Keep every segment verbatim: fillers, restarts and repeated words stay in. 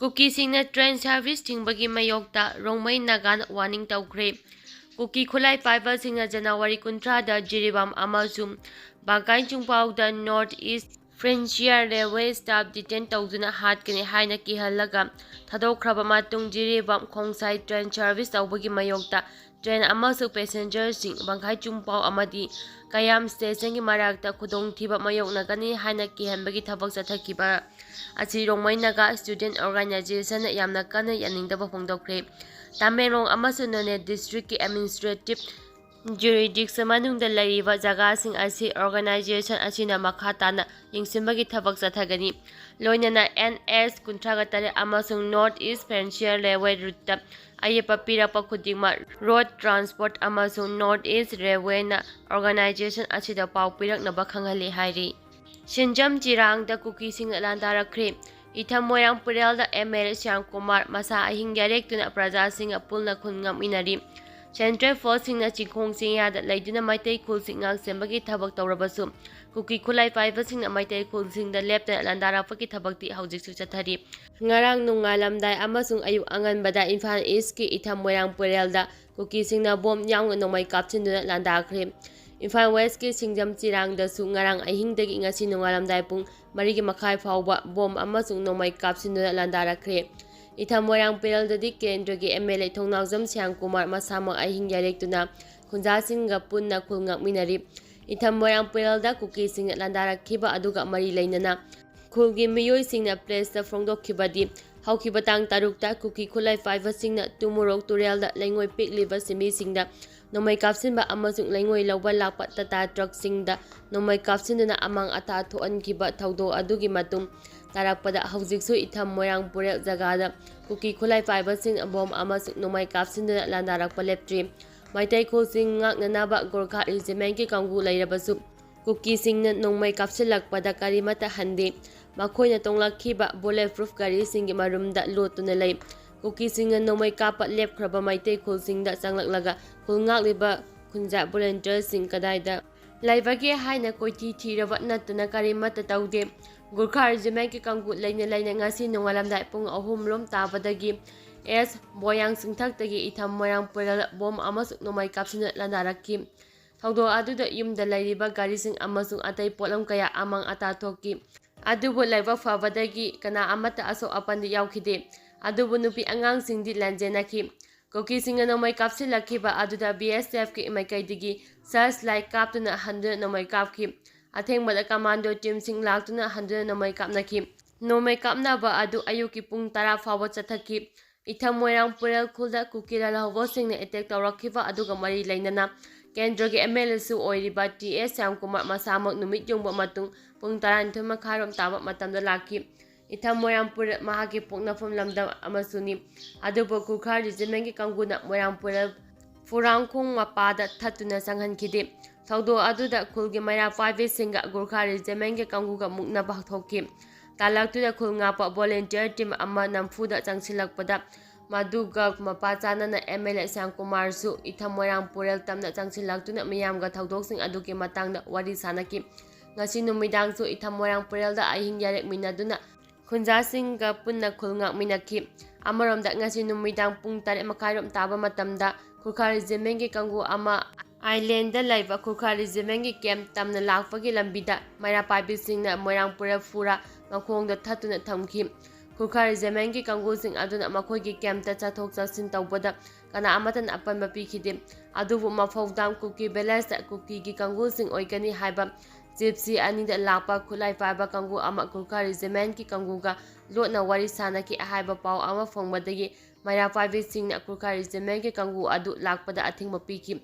ꯀꯨꯀꯤꯁꯤꯡꯅ train service ꯊꯤꯡꯕꯒꯤ ꯃꯥꯌꯣꯛꯇ Rongmei ꯅꯥꯒꯥꯅ warning ꯇꯧꯈ꯭ꯔꯦ꯫ ꯀꯨꯀꯤ ꯈꯨꯠꯂꯥꯏ ꯄꯥꯏꯕꯁꯤꯡꯅ ꯖꯅꯋꯥꯔꯤ ꯀꯨꯟꯊ꯭ꯔꯥꯗ ꯖꯤꯔꯤꯕꯥꯝ ꯑꯃꯁꯨꯡ ꯕꯥꯡꯀꯥꯏ ꯆꯨꯡꯄꯥꯎꯗ North East Frontier Railway staff detain ꯇꯧꯗꯨꯅ ꯍꯥꯠꯀꯅꯤ ꯍꯥꯏꯅ ꯀꯤꯍꯜꯂꯒ ꯊꯥꯗꯣꯛꯈ꯭ꯔꯕ ꯃꯇꯨꯡ, ꯖꯤꯔꯤꯕꯥꯝ ꯈꯣꯡꯁꯥꯏ train service ꯇꯧꯕꯒꯤ ꯃꯥꯌꯣꯛꯇ train ꯑꯃꯁꯨꯡ passengerꯁꯤꯡ ꯕꯥꯡꯀꯥꯏ ꯆꯨꯡꯄꯥꯎ ꯑꯃꯗꯤ ꯀꯌꯥꯝ stationꯒꯤ ꯃꯔꯛꯇ ꯈꯨꯗꯣꯡꯊꯤꯕ ꯃꯥꯌꯣꯛꯅꯒꯅꯤ ꯍꯥꯏꯅ ꯀꯤꯍꯟꯕꯒꯤ ꯊꯕꯛ ꯆꯠꯊꯈꯤꯕ ꯑꯁꯤ ꯔꯣꯡꯃꯩ ꯅꯥꯒꯥ student organizationꯅ ꯌꯥꯝꯅ ꯀꯟꯅ ꯌꯥꯅꯤꯡꯗꯕ ꯐꯣꯡꯗꯣꯛꯈ꯭ꯔꯦ꯫ ꯇꯃꯦꯡꯂꯣꯡ ꯑꯃꯁꯨꯡ ꯅꯣꯅꯦ districtꯀꯤ administrative jurisdiction ꯃꯅꯨꯡꯗ ꯂꯩꯔꯤꯕ ꯖꯒꯥꯁꯤꯡ ꯑꯁꯤ organization ꯑꯁꯤꯅ ꯃꯈꯥ ꯇꯥꯅ ꯌꯦꯡꯁꯤꯟꯕꯒꯤ ꯊꯕꯛ ꯆꯠꯊꯒꯅꯤ꯫ ꯂꯣꯏꯅꯅ N H ꯀꯨꯟꯊ꯭ꯔꯥꯒ ꯇꯔꯦꯠ ꯑꯃꯁꯨꯡ North East Frontier Railway routeꯇ ꯑꯌꯦꯠꯄ ꯄꯤꯔꯛꯄ ꯈꯨꯗꯤꯡꯃꯛ road transport ꯑꯃꯁꯨꯡ North East Railwayꯅ organization ꯑꯁꯤꯗ ꯄꯥꯎ ꯄꯤꯔꯛꯅꯕ ꯈꯪꯍꯜꯂꯤ ꯍꯥꯏꯔꯤ꯫ ꯁꯤꯡꯖꯥꯝ ꯆꯤꯔꯥꯡꯗ ꯀꯨꯀꯤꯁꯤꯡꯅ ꯂꯥꯟꯗꯥꯔꯛꯈ꯭ꯔꯦ꯫ ꯏꯊꯝ ꯃꯣꯏꯔꯥꯡ ꯄꯨꯔꯦꯜꯗ M L A Shyam Kumar ꯃꯁꯥ ꯑꯍꯤꯡ ꯌꯥꯔꯦꯛꯇꯨꯅ ꯄ꯭ꯔꯖꯥꯁꯤꯡꯒ ꯄꯨꯟꯅ ꯈꯨꯟ ꯉꯥꯛꯃꯤꯟꯅꯔꯤ꯫ Central forceꯁꯤꯡꯅ ꯆꯤꯡꯈꯣꯡ ꯆꯤꯡꯌꯥꯗ ꯂꯩꯗꯨꯅ ꯃꯩꯇꯩ ꯈꯨꯜꯁꯤꯡ ꯉꯥꯛꯁꯦꯟꯕꯒꯤ ꯊꯕꯛ ꯇꯧꯔꯕꯁꯨ, ꯀꯨꯀꯤ ꯈꯨꯠꯂꯥꯏ ꯄꯥꯏꯕꯁꯤꯡꯅ ꯃꯩꯇꯩ ꯈꯨꯜꯁꯤꯡꯗ ꯂꯦꯞꯇꯅ ꯂꯥꯟꯗꯥꯔꯛꯄꯒꯤ ꯊꯕꯛꯇꯤ ꯍꯧꯖꯤꯛꯁꯨ ꯆꯠꯊꯔꯤ꯫ ꯉꯔꯥꯡ ꯅꯣꯡꯉꯥꯜꯂꯝꯗꯥꯏ ꯑꯃꯁꯨꯡ ꯑꯌꯨꯛ ꯑꯉꯟꯕꯗ ꯏꯝꯐꯥꯜ Eastꯀꯤ ꯏꯊꯝ ꯃꯣꯏꯔꯥꯡ ꯄꯨꯔꯦꯜꯗ ꯀꯨꯀꯤꯁꯤꯡꯅ bomb ꯌꯥꯎꯅ ꯅꯣꯡꯃꯩ ꯀꯥꯞꯁꯤꯟꯗꯨꯅ ꯂꯥꯟꯗꯥꯈ꯭ꯔꯦ꯫ ꯏꯝꯐꯥꯜ Westꯀꯤ ꯁꯤꯡꯖꯥꯝ ꯆꯤꯔꯥꯡꯗꯁꯨ ꯉꯔꯥꯡ ꯑꯍꯤꯡꯗꯒꯤ ꯉꯁꯤ ꯅꯣꯡꯉꯥꯜꯂꯝꯗꯥꯏ ꯄꯨꯡ ꯃꯔꯤꯒꯤ ꯃꯈꯥꯏ ꯐꯥꯎꯕ bomb ꯑꯃꯁꯨꯡ ꯅꯣꯡꯃꯩ ꯀꯥꯞꯁꯤꯟꯗꯨꯅ ꯂꯥꯟꯗꯥꯔꯛꯈ꯭ꯔꯦ꯫ ꯏꯊꯝ ꯃꯣꯏꯔꯥꯡ ꯄꯨꯔꯦꯜꯗꯗꯤ ꯀꯦꯟꯗ꯭ꯔꯒꯤ M L A ꯊꯧꯅꯥꯎꯖꯝ ꯁ꯭ꯌꯥꯝ ꯀꯨꯃꯥꯔ ꯃꯁꯥꯃꯛ ꯑꯍꯤꯡ ꯌꯥꯔꯦꯛꯇꯨꯅ ꯈꯨꯟꯖꯥꯁꯤꯡꯒ ꯄꯨꯟꯅ ꯈꯨꯜ ꯉꯥꯛꯃꯤꯟꯅꯔꯤ꯫ ꯏꯊꯝ ꯃꯣꯏꯔꯥꯡ ꯄꯨꯔꯦꯜꯗ ꯀꯨꯀꯤꯁꯤꯡꯅ ꯂꯥꯟꯗꯥꯔꯛꯈꯤꯕ ꯑꯗꯨꯒ ꯃꯔꯤ ꯂꯩꯅꯅ ꯈꯨꯜꯒꯤ ꯃꯤꯑꯣꯏꯁꯤꯡꯅ pressꯇ ꯐꯣꯡꯗꯣꯛꯈꯤꯕꯗꯤ, ꯍꯧꯈꯤꯕ ꯇꯥꯡ ꯇꯔꯨꯛꯇ ꯀꯨꯀꯤ ꯈꯨꯠꯂꯥꯏ ꯄꯥꯏꯕꯁꯤꯡꯅ ꯇꯨꯃꯨꯔꯣꯛ ꯇꯨꯔꯦꯜꯗ ꯂꯩꯉꯣꯏ ꯄꯦꯛꯂꯤꯕ ꯁꯤꯟꯃꯤꯁꯤꯡꯗ ꯅꯣꯡꯃꯩ ꯀꯥꯞꯁꯤꯟꯕ ꯑꯃꯁꯨꯡ ꯂꯩꯉꯣꯏ ꯂꯧꯕ ꯂꯥꯛꯄ Tata truckꯁꯤꯡꯗ ꯅꯣꯡꯃꯩ ꯀꯥꯞꯁꯤꯟꯗꯨꯅ ꯑꯃꯥꯡ ꯑꯇꯥ ꯊꯣꯛꯍꯟꯈꯤꯕ ꯊꯧꯗꯣꯛ ꯑꯗꯨꯒꯤ ꯃꯇꯨꯡ ꯇꯥꯔꯛꯄꯗ, ꯍꯧꯖꯤꯛꯁꯨ ꯏꯊꯝ ꯃꯣꯏꯔꯥꯡ ꯄꯨꯔꯦꯜ ꯖꯒꯥꯗ ꯀꯨꯀꯤ ꯈꯨꯠꯂꯥꯏ ꯄꯥꯏꯕꯁꯤꯡ bomb ꯑꯃꯁꯨꯡ ꯅꯣꯡꯃꯩ ꯀꯥꯞꯁꯤꯟꯗꯨꯅ ꯂꯥꯟꯗꯥꯔꯛꯄ ꯂꯦꯞꯇ꯭ꯔꯤ꯫ ꯃꯩꯇꯩ ꯈꯨꯜꯁꯤꯡ ꯉꯥꯛꯅꯅꯕ ꯒꯣꯔꯈꯥ Regimentꯀꯤ ꯀꯥꯡꯕꯨ ꯂꯩꯔꯕꯁꯨ, ꯀꯨꯀꯤꯁꯤꯡꯅ ꯅꯣꯡꯃꯩ ꯀꯥꯞꯁꯤꯜꯂꯛꯄꯗ ꯀꯔꯤꯃꯠꯇ ꯍꯟꯗꯦ꯫ ꯃꯈꯣꯏꯅ ꯇꯣꯡꯂꯛꯈꯤꯕ bullet proof ꯒꯥꯔꯤꯁꯤꯡꯒꯤ ꯃꯔꯨꯝꯗ ꯂꯣꯠꯇꯨꯅ ꯂꯩ꯫ ꯀꯨꯀꯤꯁꯤꯡꯅ ꯅꯣꯡꯃꯩ ꯀꯥꯞꯄ ꯂꯦꯞꯈ꯭ꯔꯕ ꯃꯩꯇꯩ ꯈꯨꯜꯁꯤꯡꯗ ꯆꯪꯂꯛꯂꯒ ꯈꯨꯜ ꯉꯥꯛꯂꯤꯕ ꯈꯨꯟꯖꯥ volunteerꯁꯤꯡ ꯀꯗꯥꯏꯗ ꯂꯩꯕꯒꯦ ꯍꯥꯏꯅ ꯀꯣꯏꯊꯤ ꯊꯤꯔꯕ ꯅꯠꯇꯅ ꯀꯔꯤꯃꯠꯇ ꯇꯧꯗꯦ꯫ ꯒꯨꯔꯈꯥ ꯔꯤꯖꯤꯃꯦꯟꯒꯤ ꯀꯥꯡꯕꯨ ꯂꯩꯅ ꯂꯩꯅ ꯉꯁꯤ ꯅꯣꯡꯉꯥꯜꯂꯝꯗꯥꯏ ꯄꯨꯡ ꯑꯍꯨꯝ ꯔꯣꯝ ꯇꯥꯕꯗꯒꯤ ꯑꯦꯁ ꯕꯣꯌꯥꯡ ꯆꯤꯡꯊꯛꯇꯒꯤ ꯏꯊꯝ ꯃꯣꯏꯔꯥꯡ ꯄꯨꯔꯦꯜ ꯕꯣꯝ ꯑꯃꯁꯨꯡ ꯅꯣꯡꯃꯩ ꯀꯥꯞꯁꯤꯟꯗꯨꯅ ꯂꯥꯟꯗꯥꯔꯛꯈꯤ꯫ ꯊꯧꯗꯣꯛ ꯑꯗꯨꯗ ꯌꯨꯝꯗ ꯂꯩꯔꯤꯕ ꯒꯥꯔꯤꯁꯤꯡ ꯑꯃꯁꯨꯡ ꯑꯇꯩ ꯄꯣꯠꯂꯝ ꯀꯌꯥ ꯑꯃꯥꯡ ꯑꯇꯥ ꯊꯣꯛꯈꯤ꯫ ꯑꯗꯨꯕꯨ ꯂꯥꯏꯕꯛ ꯐꯕꯗꯒꯤ ꯀꯅꯥ ꯑꯃꯠꯇ ꯑꯁꯣꯛ ꯑꯄꯟꯗꯤ ꯌꯥꯎꯈꯤꯗꯦ꯫ ꯑꯗꯨꯕꯨ ꯅꯨꯄꯤ ꯑꯉꯥꯡꯁꯤꯡꯗꯤ ꯂꯥꯟꯖꯦꯟꯅꯈꯤ꯫ ꯀꯨꯀꯤꯁꯤꯡꯅ ꯅꯣꯡꯃꯩ ꯀꯥꯞꯁꯤꯜꯂꯛꯈꯤꯕ ꯑꯗꯨꯗ ꯕꯤ ꯑꯦꯁ ꯑꯦꯐꯀꯤ ꯃꯥꯏꯀꯩꯗꯒꯤ ꯁꯔꯆ ꯂꯥꯏꯠ ꯀꯥꯞꯇꯨꯅ ꯍꯟꯗꯨꯅ ꯅꯣꯡꯃꯩ ꯀꯥꯞꯈꯤ꯫ ꯑꯊꯦꯡꯕꯗ ꯀꯃꯥꯟꯗꯣ ꯇꯤꯝꯁꯤꯡ ꯂꯥꯛꯇꯨꯅ ꯍꯟꯗꯨꯅ ꯅꯣꯡꯃꯩ ꯀꯥꯞꯅꯈꯤ꯫ ꯅꯣꯡꯃꯩ ꯀꯥꯞꯅꯕ ꯑꯗꯨ ꯑꯌꯨꯛꯀꯤ ꯄꯨꯡ ꯇꯔꯥ ꯐꯥꯎꯕ ꯆꯠꯊꯈꯤ꯫ ꯏꯊꯝ ꯃꯣꯏꯔꯥꯡ ꯄꯨꯔꯦꯜ ꯈꯨꯜꯗ ꯀꯨꯀꯤ ꯂꯥꯜꯍꯧꯕꯁꯤꯡꯅ ꯑꯦꯇꯦꯛ ꯇꯧꯔꯛꯈꯤꯕ ꯑꯗꯨꯒ ꯃꯔꯤ ꯂꯩꯅꯅ ꯀꯦꯟꯗ꯭ꯔꯒꯤ ꯑꯦꯝ ꯑꯦꯜ ꯑꯦꯁꯨ ꯑꯣꯏꯔꯤꯕ ꯇꯤ ꯑꯦꯁ ꯁ꯭ꯌꯥꯝꯀꯨꯃꯥꯔ ꯃꯁꯥꯃꯛ ꯅꯨꯃꯤꯠ ꯌꯨꯡꯕ ꯃꯇꯨꯡ ꯄꯨꯡ ꯇꯔꯥꯅꯤꯊꯣꯏ ꯃꯈꯥꯏꯔꯣꯝ ꯇꯥꯕ ꯃꯇꯝꯗ ꯂꯥꯛꯈꯤ꯫ ꯏꯊꯝ ꯃꯣꯏꯔꯥꯡ ꯄꯨꯔꯦꯜ ꯃꯍꯥꯛꯀꯤ ꯄꯣꯛꯅꯐꯝ ꯂꯝꯗꯝ ꯑꯃꯁꯨꯅꯤ꯫ ꯑꯗꯨꯕꯨ ꯒꯨꯔꯈꯥ ꯔꯤꯖꯤꯃꯦꯟꯒꯤ ꯀꯥꯡꯕꯨꯅ ꯃꯣꯏꯔꯥꯡ ꯄꯨꯔꯦꯜ ꯐꯨꯔꯥꯡꯈꯣꯡ ꯃꯄꯥꯗ ꯊꯠꯇꯨꯅ ꯆꯪꯍꯟꯈꯤꯗꯦ꯫ ꯊꯧꯗꯣꯛ ꯑꯗꯨꯗ ꯈꯨꯜꯒꯤ ꯃꯩꯔꯥ ꯄꯥꯏꯕꯤꯁꯤꯡꯒ ꯒꯨꯔꯈꯥ ꯔꯤꯖꯤꯃꯦꯟꯒꯤ ꯀꯥꯡꯕꯨꯒ ꯃꯨꯛꯅꯕ ꯊꯣꯛꯈꯤ꯫ ꯇꯥꯂꯛꯇꯨꯗ ꯈꯨꯜ ꯉꯥꯛꯄ ꯚꯣꯂꯨꯟꯇꯤꯌꯔ ꯇꯤꯝ ꯑꯃ ꯅꯝꯐꯨꯗ ꯆꯪꯁꯤꯜꯂꯛꯄꯗ, ꯃꯗꯨꯒ ꯃꯄꯥ ꯆꯥꯅꯅ ꯑꯦꯝ ꯑꯦꯜ ꯑꯦ ꯁ꯭ꯌꯥꯝꯀꯨꯃꯥꯔꯁꯨ ꯏꯊꯝ ꯃꯣꯏꯔꯥꯡ ꯄꯨꯔꯦꯜ ꯇꯝꯅ ꯆꯪꯁꯤꯜꯂꯛꯇꯨꯅ ꯃꯤꯌꯥꯝꯒ ꯊꯧꯗꯣꯛꯁꯤꯡ ꯑꯗꯨꯒꯤ ꯃꯇꯥꯡꯗ ꯋꯥꯔꯤ ꯁꯥꯅꯈꯤ꯫ ꯉꯁꯤ ꯅꯨꯃꯤꯗꯥꯡꯁꯨ ꯏꯊꯝ ꯃꯣꯏꯔꯥꯡ ꯄꯨꯔꯦꯜꯗ ꯑꯍꯤꯡ ꯌꯥꯔꯦꯛꯃꯤꯟꯅꯗꯨꯅ ꯈꯨꯟꯖꯥꯁꯤꯡꯒ ꯄꯨꯟꯅ ꯈꯨꯜ ꯉꯥꯛꯃꯤꯟꯅꯈꯤ꯫ ꯑꯃꯔꯣꯝꯗ ꯉꯁꯤ ꯅꯨꯃꯤꯗꯥꯡ ꯄꯨꯡ ꯇꯔꯦꯠ ꯃꯈꯥꯏꯔꯣꯝ ꯇꯥꯕ ꯃꯇꯝꯗ ꯈꯨꯔꯈꯥ ꯔꯤꯖꯤꯃꯦꯟꯒꯤ ꯀꯥꯡꯕꯨ ꯑꯃ ꯑꯥꯏꯂꯦꯟꯗ ꯂꯩꯕ ꯈꯨꯔꯈꯥ ꯔꯤꯖꯤꯃꯦꯟꯒꯤ ꯀꯦꯝꯞ ꯇꯝꯅ ꯂꯥꯛꯄꯒꯤ ꯂꯝꯕꯤꯗ ꯃꯩꯔꯥ ꯄꯥꯏꯕꯤꯁꯤꯡꯅ ꯃꯣꯏꯔꯥꯡ ꯄꯨꯔꯦꯜ ꯐꯨꯔꯥ ꯃꯈꯣꯡꯗ ꯊꯠꯇꯨꯅ ꯊꯝꯈꯤ꯫ ꯈꯨꯔꯈꯥ ꯔꯤꯖꯤꯃꯦꯟꯒꯤ ꯀꯥꯡꯕꯨꯁꯤꯡ ꯑꯗꯨꯅ ꯃꯈꯣꯏꯒꯤ ꯀꯦꯝꯞꯇ ꯆꯠꯊꯣꯛ ꯆꯠꯁꯤꯟ ꯇꯧꯕꯗ ꯀꯅꯥ ꯑꯃꯠꯇꯅ ꯑꯄꯟꯕ ꯄꯤꯈꯤꯗꯦ꯫ ꯑꯗꯨꯕꯨ ꯃꯐꯧꯗꯥꯝ ꯀꯨꯀꯤ ꯚꯤꯂꯦꯖꯇ ꯀꯨꯀꯤꯒꯤ ꯀꯥꯡꯕꯨꯁꯤꯡ ꯑꯣꯏꯒꯅꯤ ꯍꯥꯏꯕ ꯖꯤꯞꯁꯤ ꯑꯅꯤꯗ ꯂꯥꯛꯄ ꯈꯨꯠꯂꯥꯏ ꯄꯥꯏꯕ ꯀꯥꯡꯕꯨ ꯑꯃ ꯈꯨꯔꯈꯥ ꯔꯤꯖꯤꯃꯦꯟꯒꯤ ꯀꯥꯡꯕꯨꯒ ꯂꯣꯠꯅ ꯋꯥꯔꯤ ꯁꯥꯅꯈꯤ ꯍꯥꯏꯕ ꯄꯥꯎ ꯑꯃ ꯐꯪꯕꯗꯒꯤ ꯃꯩꯔꯥ ꯄꯥꯏꯕꯤꯁꯤꯡꯅ ꯈꯨꯔꯈꯥ ꯔꯤꯖꯤꯃꯦꯟꯒꯤ ꯀꯥꯡꯕꯨ ꯑꯗꯨ ꯂꯥꯛꯄꯗ ꯑꯊꯤꯡꯕ ꯄꯤꯈꯤ꯫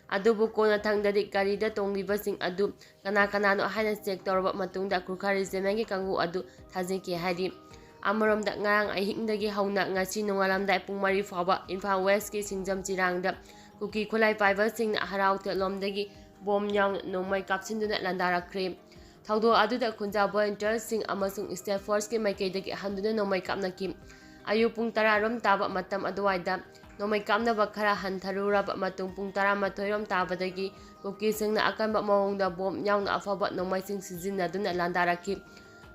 ꯑꯗꯨꯕꯨ ꯀꯣꯟꯅꯊꯪꯗꯗꯤ ꯒꯥꯔꯤꯗ ꯇꯣꯡꯂꯤꯕꯁꯤꯡ ꯑꯗꯨ ꯀꯅꯥ ꯀꯅꯥꯅꯣ ꯍꯥꯏꯅ ꯆꯦꯛ ꯇꯧꯔꯕ ꯃꯇꯨꯡꯗ ꯈꯨꯔꯈꯥ ꯔꯤꯖꯤꯃꯦꯟꯒꯤ ꯀꯥꯡꯕꯨ ꯑꯗꯨ ꯊꯥꯖꯤꯟꯈꯤ ꯍꯥꯏꯔꯤ꯫ ꯑꯃꯔꯣꯝꯗ ꯉꯔꯥꯡ ꯑꯍꯤꯡꯗꯒꯤ ꯍꯧꯅ ꯉꯁꯤ ꯅꯣꯡꯉꯥꯜꯂꯝꯗꯥꯏ ꯄꯨꯡ ꯃꯔꯤ ꯐꯥꯎꯕ ꯏꯝꯐꯥꯜ ꯋꯦꯁꯀꯤ ꯁꯤꯡꯖꯥꯝ ꯆꯤꯔꯥꯡꯗ ꯀꯨꯀꯤ ꯈꯨꯠꯂꯥꯏ ꯄꯥꯏꯕꯁꯤꯡꯅ ꯍꯔꯥꯎꯊꯦꯜꯂꯣꯝꯗꯒꯤ ꯕꯣꯝ ꯌꯥꯎꯅ ꯅꯣꯡꯃꯩ ꯀꯥꯞꯁꯤꯟꯗꯨꯅ ꯂꯥꯟꯗꯥꯔꯛꯈ꯭ꯔꯦ꯫ ꯊꯧꯗꯣꯛ ꯑꯗꯨꯗ ꯈꯨꯟꯖꯥ ꯚꯣꯂꯨꯟꯇꯤꯌꯔꯁꯤꯡ ꯑꯃꯁꯨꯡ ꯁ꯭ꯇꯦꯠ ꯐꯣꯔꯁꯀꯤ ꯃꯥꯏꯀꯩꯗꯒꯤ ꯍꯟꯗꯨꯅ ꯅꯣꯡꯃꯩ ꯀꯥꯞꯅꯈꯤ꯫ ꯑꯌꯨꯛ ꯄꯨꯡ ꯇꯔꯥ ꯔꯣꯝ ꯇꯥꯕ ꯃꯇꯝ ꯑꯗꯨꯋꯥꯏꯗ ꯅꯣꯡꯃꯩ ꯀꯥꯞꯅꯕ ꯈꯔ ꯍꯟꯊꯔꯨꯔꯕ ꯃꯇꯨꯡ ꯄꯨꯡ ꯇꯔꯥꯃꯥꯊꯣꯏ ꯔꯣꯝ ꯇꯥꯕꯗꯒꯤ ꯀꯨꯀꯤꯁꯤꯡꯅ ꯑꯀꯟꯕ ꯃꯑꯣꯡꯗ ꯕꯣꯝ ꯌꯥꯎꯅ ꯑꯐꯕ ꯅꯣꯡꯃꯩꯁꯤꯡ ꯁꯤꯖꯤꯟꯅꯗꯨꯅ ꯂꯥꯟꯗꯥꯔꯛꯈꯤ꯫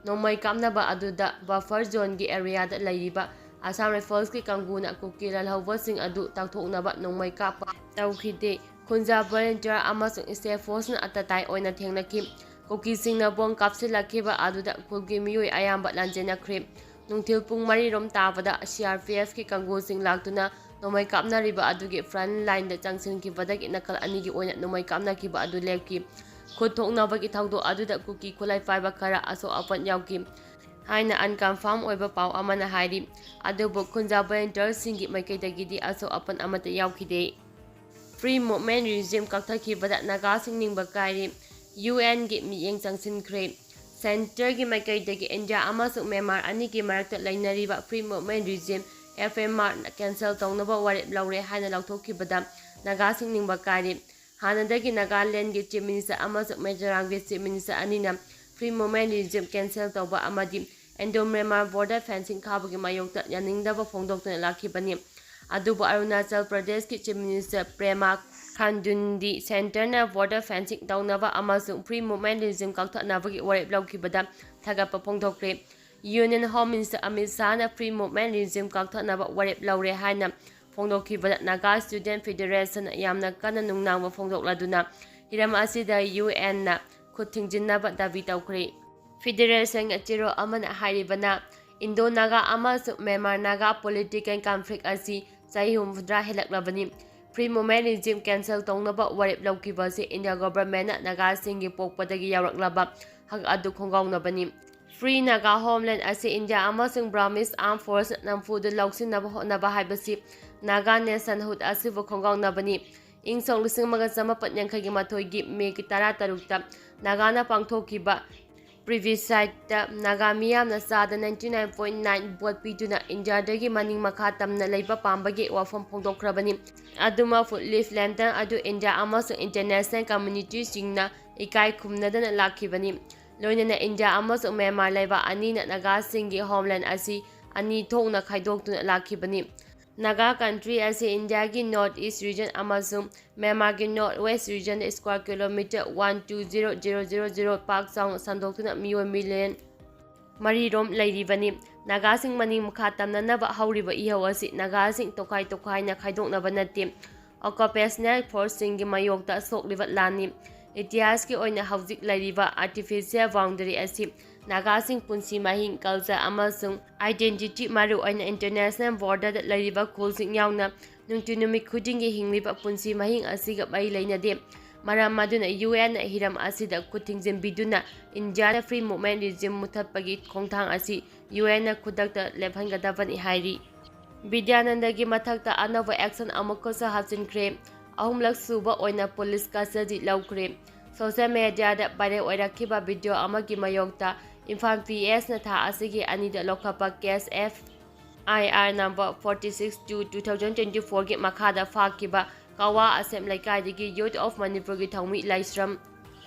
ꯅꯣꯡꯃꯩ ꯀꯥꯞꯅꯕ ꯑꯗꯨꯗ buffer zoneꯒꯤ areaꯗ ꯂꯩꯔꯤꯕ Assam Riflesꯀꯤ ꯀꯥꯡꯕꯨꯅ ꯀꯨꯀꯤ ꯂꯥꯜꯍꯧꯕꯁꯤꯡ ꯑꯗꯨ ꯇꯥꯛꯊꯣꯛꯅꯕ ꯅꯣꯡꯃꯩ ꯀꯥꯞꯄ ꯇꯧꯈꯤꯗꯦ꯫ ꯈꯨꯟꯖꯥ volunteer ꯑꯃꯁꯨꯡ state forceꯅ ꯑꯇꯇꯥꯏ ꯑꯣꯏꯅ ꯊꯦꯡꯅꯈꯤ꯫ ꯀꯨꯀꯤꯁꯤꯡꯅ ꯕꯣꯝ ꯀꯥꯞꯁꯤꯜꯂꯛꯈꯤꯕ ꯑꯗꯨꯗ ꯈꯨꯜꯒꯤ ꯃꯤꯑꯣꯏ ꯑꯌꯥꯝꯕ ꯂꯥꯟꯖꯦꯟꯅꯈ꯭ꯔꯦ꯫ ꯅꯨꯡꯊꯤꯜ ꯄꯨꯡ ꯃꯔꯤ ꯔꯣꯝ ꯇꯥꯕꯗ CRPFꯀꯤ ꯀꯥꯡꯕꯨꯁꯤꯡ ꯂꯥꯛꯇꯨꯅ ꯅꯣꯡꯃꯩ ꯀꯥꯞꯅꯔꯤꯕ ꯑꯗꯨꯒꯤ front lineꯗ ꯆꯪꯁꯤꯟꯈꯤꯕꯗꯒꯤ ꯅꯥꯀꯜ ꯑꯅꯤꯒꯤ ꯑꯣꯏꯅ ꯅꯣꯡꯃꯩ ꯀꯥꯞꯅꯈꯤꯕ ꯑꯗꯨ ꯂꯦꯞꯈꯤ꯫ ꯈꯨꯠ ꯊꯣꯛꯅꯕꯒꯤ ꯊꯧꯗꯣꯛ ꯑꯗꯨꯗ ꯀꯨꯀꯤ ꯈꯨꯠꯂꯥꯏ ꯄꯥꯏꯕ ꯈꯔ ꯑꯁꯣꯛ ꯑꯄꯟ ꯌꯥꯎꯈꯤ ꯍꯥꯏꯅ unconfirm ꯑꯣꯏꯕ ꯄꯥꯎ ꯑꯃꯅ ꯍꯥꯏꯔꯤ꯫ ꯑꯗꯨꯕꯨ ꯈꯨꯟꯖꯥ volunteerꯁꯤꯡꯒꯤ ꯃꯥꯏꯀꯩꯗꯒꯤꯗꯤ ꯑꯁꯣꯛ ꯑꯄꯟ ꯑꯃꯠꯇ ꯌꯥꯎꯈꯤꯗꯦ꯫ Free Movement Regime ꯀꯛꯊꯠꯈꯤꯕꯗ ꯅꯥꯒꯥꯁꯤꯡ ꯅꯤꯡꯕ ꯀꯥꯏꯔꯦ꯫ UNꯒꯤ ꯃꯤꯠꯌꯦꯡ ꯆꯪꯁꯤꯟꯈ꯭ꯔꯦ꯫ Centreꯒꯤ ꯃꯥꯏꯀꯩꯗꯒꯤ ꯏꯟꯗꯤꯌꯥ ꯑꯃꯁꯨꯡ ꯃ꯭ꯌꯥꯟꯃꯥꯔ ꯑꯅꯤꯒꯤ ꯃꯔꯛꯇ ꯂꯩꯅꯔꯤꯕ Free Movement Regime, FMR, cancel ꯇꯧꯅꯕ ꯋꯥꯔꯦꯞ ꯂꯧꯔꯦ ꯍꯥꯏꯅ ꯂꯥꯎꯊꯣꯛꯈꯤꯕꯗ ꯅꯥꯒꯥꯁꯤꯡ ꯅꯤꯡꯕ ꯀꯥꯏꯔꯦ꯫ ꯍꯥꯟꯅꯗꯒꯤ ꯅꯥꯒꯥꯂꯦꯟꯒꯤ Chief Minister ꯑꯃꯁꯨꯡ ꯃꯤꯖꯣꯔꯥꯝꯒꯤ Chief Minister ꯑꯅꯤꯅ Free Movement Regime cancel ꯇꯧꯕ ꯑꯃꯗꯤ Indo-Myanmar border fencing ꯈꯥꯕꯒꯤ ꯃꯥꯌꯣꯛꯇ ꯌꯥꯅꯤꯡꯗꯕ ꯐꯣꯡꯗꯣꯛꯇꯨꯅ ꯂꯥꯛꯈꯤꯕꯅꯤ꯫ ꯑꯗꯨꯕꯨ ꯑꯔꯨꯅꯥꯆꯜ ꯄ꯭ꯔꯗꯦꯁꯀꯤ Chief Minister Pema Khandundi Centreꯅ border fencing ꯇꯧꯅꯕ ꯑꯃꯁꯨꯡ Free Movement Regime ꯀꯛꯊꯠꯅꯕꯒꯤ ꯋꯥꯔꯦꯞ ꯂꯧꯈꯤꯕꯗ ꯊꯥꯒꯠꯄ ꯐꯣꯡꯗꯣꯛꯈ꯭ꯔꯦ꯫ Union Home Minister Amit ꯁꯥꯍꯅ Free Movement Regime ꯀꯛꯊꯠꯅꯕ ꯋꯥꯔꯦꯞ ꯂꯧꯔꯦ ꯍꯥꯏꯅ ꯐꯣꯡꯗꯣꯛꯈꯤꯕꯗ Naga Student Federation ꯌꯥꯝꯅ ꯀꯟꯅ ꯅꯨꯡꯅꯥꯡꯕ ꯐꯣꯡꯗꯣꯛꯂꯗꯨꯅ ꯍꯤꯔꯝ ꯑꯁꯤꯗ UNꯅ ꯈꯨꯠ ꯊꯤꯡꯖꯤꯟꯅꯕ ꯗꯥꯕꯤ ꯇꯧꯈ꯭ꯔꯦ꯫ Federationꯒꯤ ꯑꯆꯦꯔꯣꯜ ꯑꯃꯅ ꯍꯥꯏꯔꯤꯕꯅ, Indo-Naga ꯑꯃꯁꯨꯡ Myanmar Naga political conflict ꯑꯁꯤ ꯆꯍꯤ ꯍꯨꯝꯐꯨꯇꯔꯥ ꯍꯦꯜꯂꯛꯂꯕꯅꯤ꯫ Free Movement Regime cancel ꯇꯧꯅꯕ ꯋꯥꯔꯦꯞ ꯂꯧꯈꯤꯕ ꯑꯁꯤ India governmentꯅ ꯅꯥꯒꯥꯁꯤꯡꯒꯤ ꯄꯣꯛꯄꯗꯒꯤ ꯌꯥꯎꯔꯛꯂꯕ ꯍꯛ ꯑꯗꯨ ꯈꯣꯡꯒꯥꯎꯅꯕꯅꯤ꯫ Free Naga Homeland ꯑꯁꯤ ꯏꯟꯗꯤꯌꯥ ꯑꯃꯁꯨꯡ Burmese Armed Force ꯅꯝꯐꯨꯗ ꯂꯧꯁꯤꯟꯅꯕ ꯍꯣꯠꯅꯕ ꯍꯥꯏꯕꯁꯤ Naga nationhood ꯑꯁꯤꯕꯨ ꯈꯣꯡꯒꯥꯎꯅꯕꯅꯤ꯫ ꯏꯪ ꯁꯣꯛ ꯂꯤꯁꯤꯡ ꯑꯃꯒ ꯆꯃꯥꯄꯟ ꯌꯥꯡꯈꯩꯒꯤ ꯃꯥꯊꯣꯏꯒꯤ ꯃꯦꯒꯤ ꯇꯔꯥꯇꯔꯨꯛꯇ ꯅꯥꯒꯥꯅ ꯄꯥꯡꯊꯣꯛꯈꯤꯕ plebisciteꯇ ꯅꯥꯒꯥ ꯃꯤꯌꯥꯝꯅ ꯆꯥꯗ ninety nine point nine vote ꯄꯤꯗꯨꯅ ꯏꯟꯗꯤꯌꯥꯗꯒꯤ ꯃꯅꯤꯡ ꯃꯈꯥ ꯇꯝꯅ ꯂꯩꯕ ꯄꯥꯝꯕꯒꯤ ꯋꯥꯐꯝ ꯐꯣꯡꯗꯣꯛꯈ꯭ꯔꯕꯅꯤ꯫ ꯑꯗꯨꯃꯛ footlift lantern ꯑꯗꯨ ꯏꯟꯗꯤꯌꯥ ꯑꯃꯁꯨꯡ international communityꯁꯤꯡꯅ ꯏꯀꯥꯏ ꯈꯨꯝꯅꯗꯅ ꯂꯥꯛꯈꯤꯕꯅꯤ꯫ ꯂꯣꯏꯅꯅ ꯏꯟꯗꯤꯌꯥ ꯑꯃꯁꯨꯡ ꯃ꯭ꯌꯥꯟꯃꯥꯔ ꯂꯩꯕꯥꯛ ꯑꯅꯤꯅ ꯅꯥꯒꯥꯁꯤꯡꯒꯤ homeland ꯑꯁꯤ ꯑꯅꯤ ꯊꯣꯛꯅ ꯈꯥꯏꯗꯣꯛꯇꯨꯅ ꯂꯥꯛꯈꯤꯕꯅꯤ꯫ Naga country ꯑꯁꯤ ꯏꯟꯗꯤꯌꯥꯒꯤ North East region ꯑꯃꯁꯨꯡ ꯃ꯭ꯌꯥꯟꯃꯥꯔꯒꯤ North West regionꯗ square kilometre one two zero zero zero zero ꯄꯥꯛ ꯆꯥꯎꯅ ꯁꯟꯗꯣꯛꯇꯨꯅ ꯃꯤꯑꯣꯏ million ꯃꯔꯤꯔꯣꯝ ꯂꯩꯔꯤꯕꯅꯤ꯫ ꯅꯥꯒꯥꯁꯤꯡ ꯃꯅꯤꯡ ꯃꯈꯥ ꯇꯝꯅꯅꯕ ꯍꯧꯔꯤꯕ ꯏꯍꯧ ꯑꯁꯤ ꯅꯥꯒꯥꯁꯤꯡ ꯇꯣꯈꯥꯏ ꯇꯣꯈꯥꯏꯅ ꯈꯥꯏꯗꯣꯛꯅꯕ ꯅꯠꯇꯦ, occupational forceꯁꯤꯡꯒꯤ ꯃꯥꯌꯣꯛꯇ ꯁꯣꯛꯂꯤꯕ ꯂꯥꯟꯅꯤ꯫ ꯏꯇꯤꯍꯥꯁꯀꯤ ꯑꯣꯏꯅ ꯍꯧꯖꯤꯛ ꯂꯩꯔꯤꯕ artificial boundary ꯑꯁꯤ ꯅꯥꯒꯥꯁꯤꯡ ꯄꯨꯟꯁꯤ ꯃꯍꯤꯡ, culture ꯑꯃꯁꯨꯡ identity, ꯃꯔꯨꯑꯣꯏꯅ international borderꯗ ꯂꯩꯔꯤꯕ ꯈꯨꯜꯁꯤꯡ ꯌꯥꯎꯅ ꯅꯨꯡꯇꯤ ꯅꯨꯃꯤꯠ ꯈꯨꯗꯤꯡꯒꯤ ꯍꯤꯡꯂꯤꯕ ꯄꯨꯟꯁꯤ ꯃꯍꯤꯡ ꯑꯁꯤꯒ ꯃꯔꯤ ꯂꯩꯅꯗꯦ꯫ ꯃꯔꯝ ꯑꯗꯨꯅ UNꯅ ꯍꯤꯔꯝ ꯑꯁꯤꯗ ꯈꯨꯠ ꯊꯤꯡꯖꯤꯟꯕꯤꯗꯨꯅ Indiaꯗ free movement regime ꯃꯨꯊꯠꯄꯒꯤ ꯈꯣꯡꯊꯥꯡ ꯑꯁꯤ UNꯅ ꯈꯨꯗꯛꯇ ꯂꯦꯞꯍꯟꯒꯗꯕꯅꯤ ꯍꯥꯏꯔꯤ꯫ ꯕꯤꯗ꯭ꯌꯥꯅꯟꯗꯒꯤ ꯃꯊꯛꯇ ꯑꯅꯧꯕ action ꯑꯃꯨꯛꯀꯁꯨ ꯍꯥꯞꯆꯤꯟꯈ꯭ꯔꯦ꯫ ꯑꯍꯨꯝꯂꯛ ꯁꯨꯕ ꯑꯣꯏꯅ police custody ꯂꯧꯈ꯭ꯔꯦ꯫ Social mediaꯗ viral ꯑꯣꯏꯔꯛꯈꯤꯕ video ꯑꯃꯒꯤ ꯃꯥꯌꯣꯛꯇ ꯏꯝꯐꯥꯜ PSꯅ ꯊꯥ ꯑꯁꯤꯒꯤ ꯑꯅꯤꯗ ꯂꯧꯈꯠꯄ case FIR number forty six two two thousand twenty fourꯒꯤ ꯃꯈꯥꯗ ꯐꯥꯈꯤꯕ ꯀꯋꯥ ꯑꯁꯦꯝ ꯂꯩꯀꯥꯏꯗꯒꯤ Youth of Manipurꯒꯤ ꯊꯧꯃꯤ ꯂꯥꯏꯁ꯭ꯔꯝ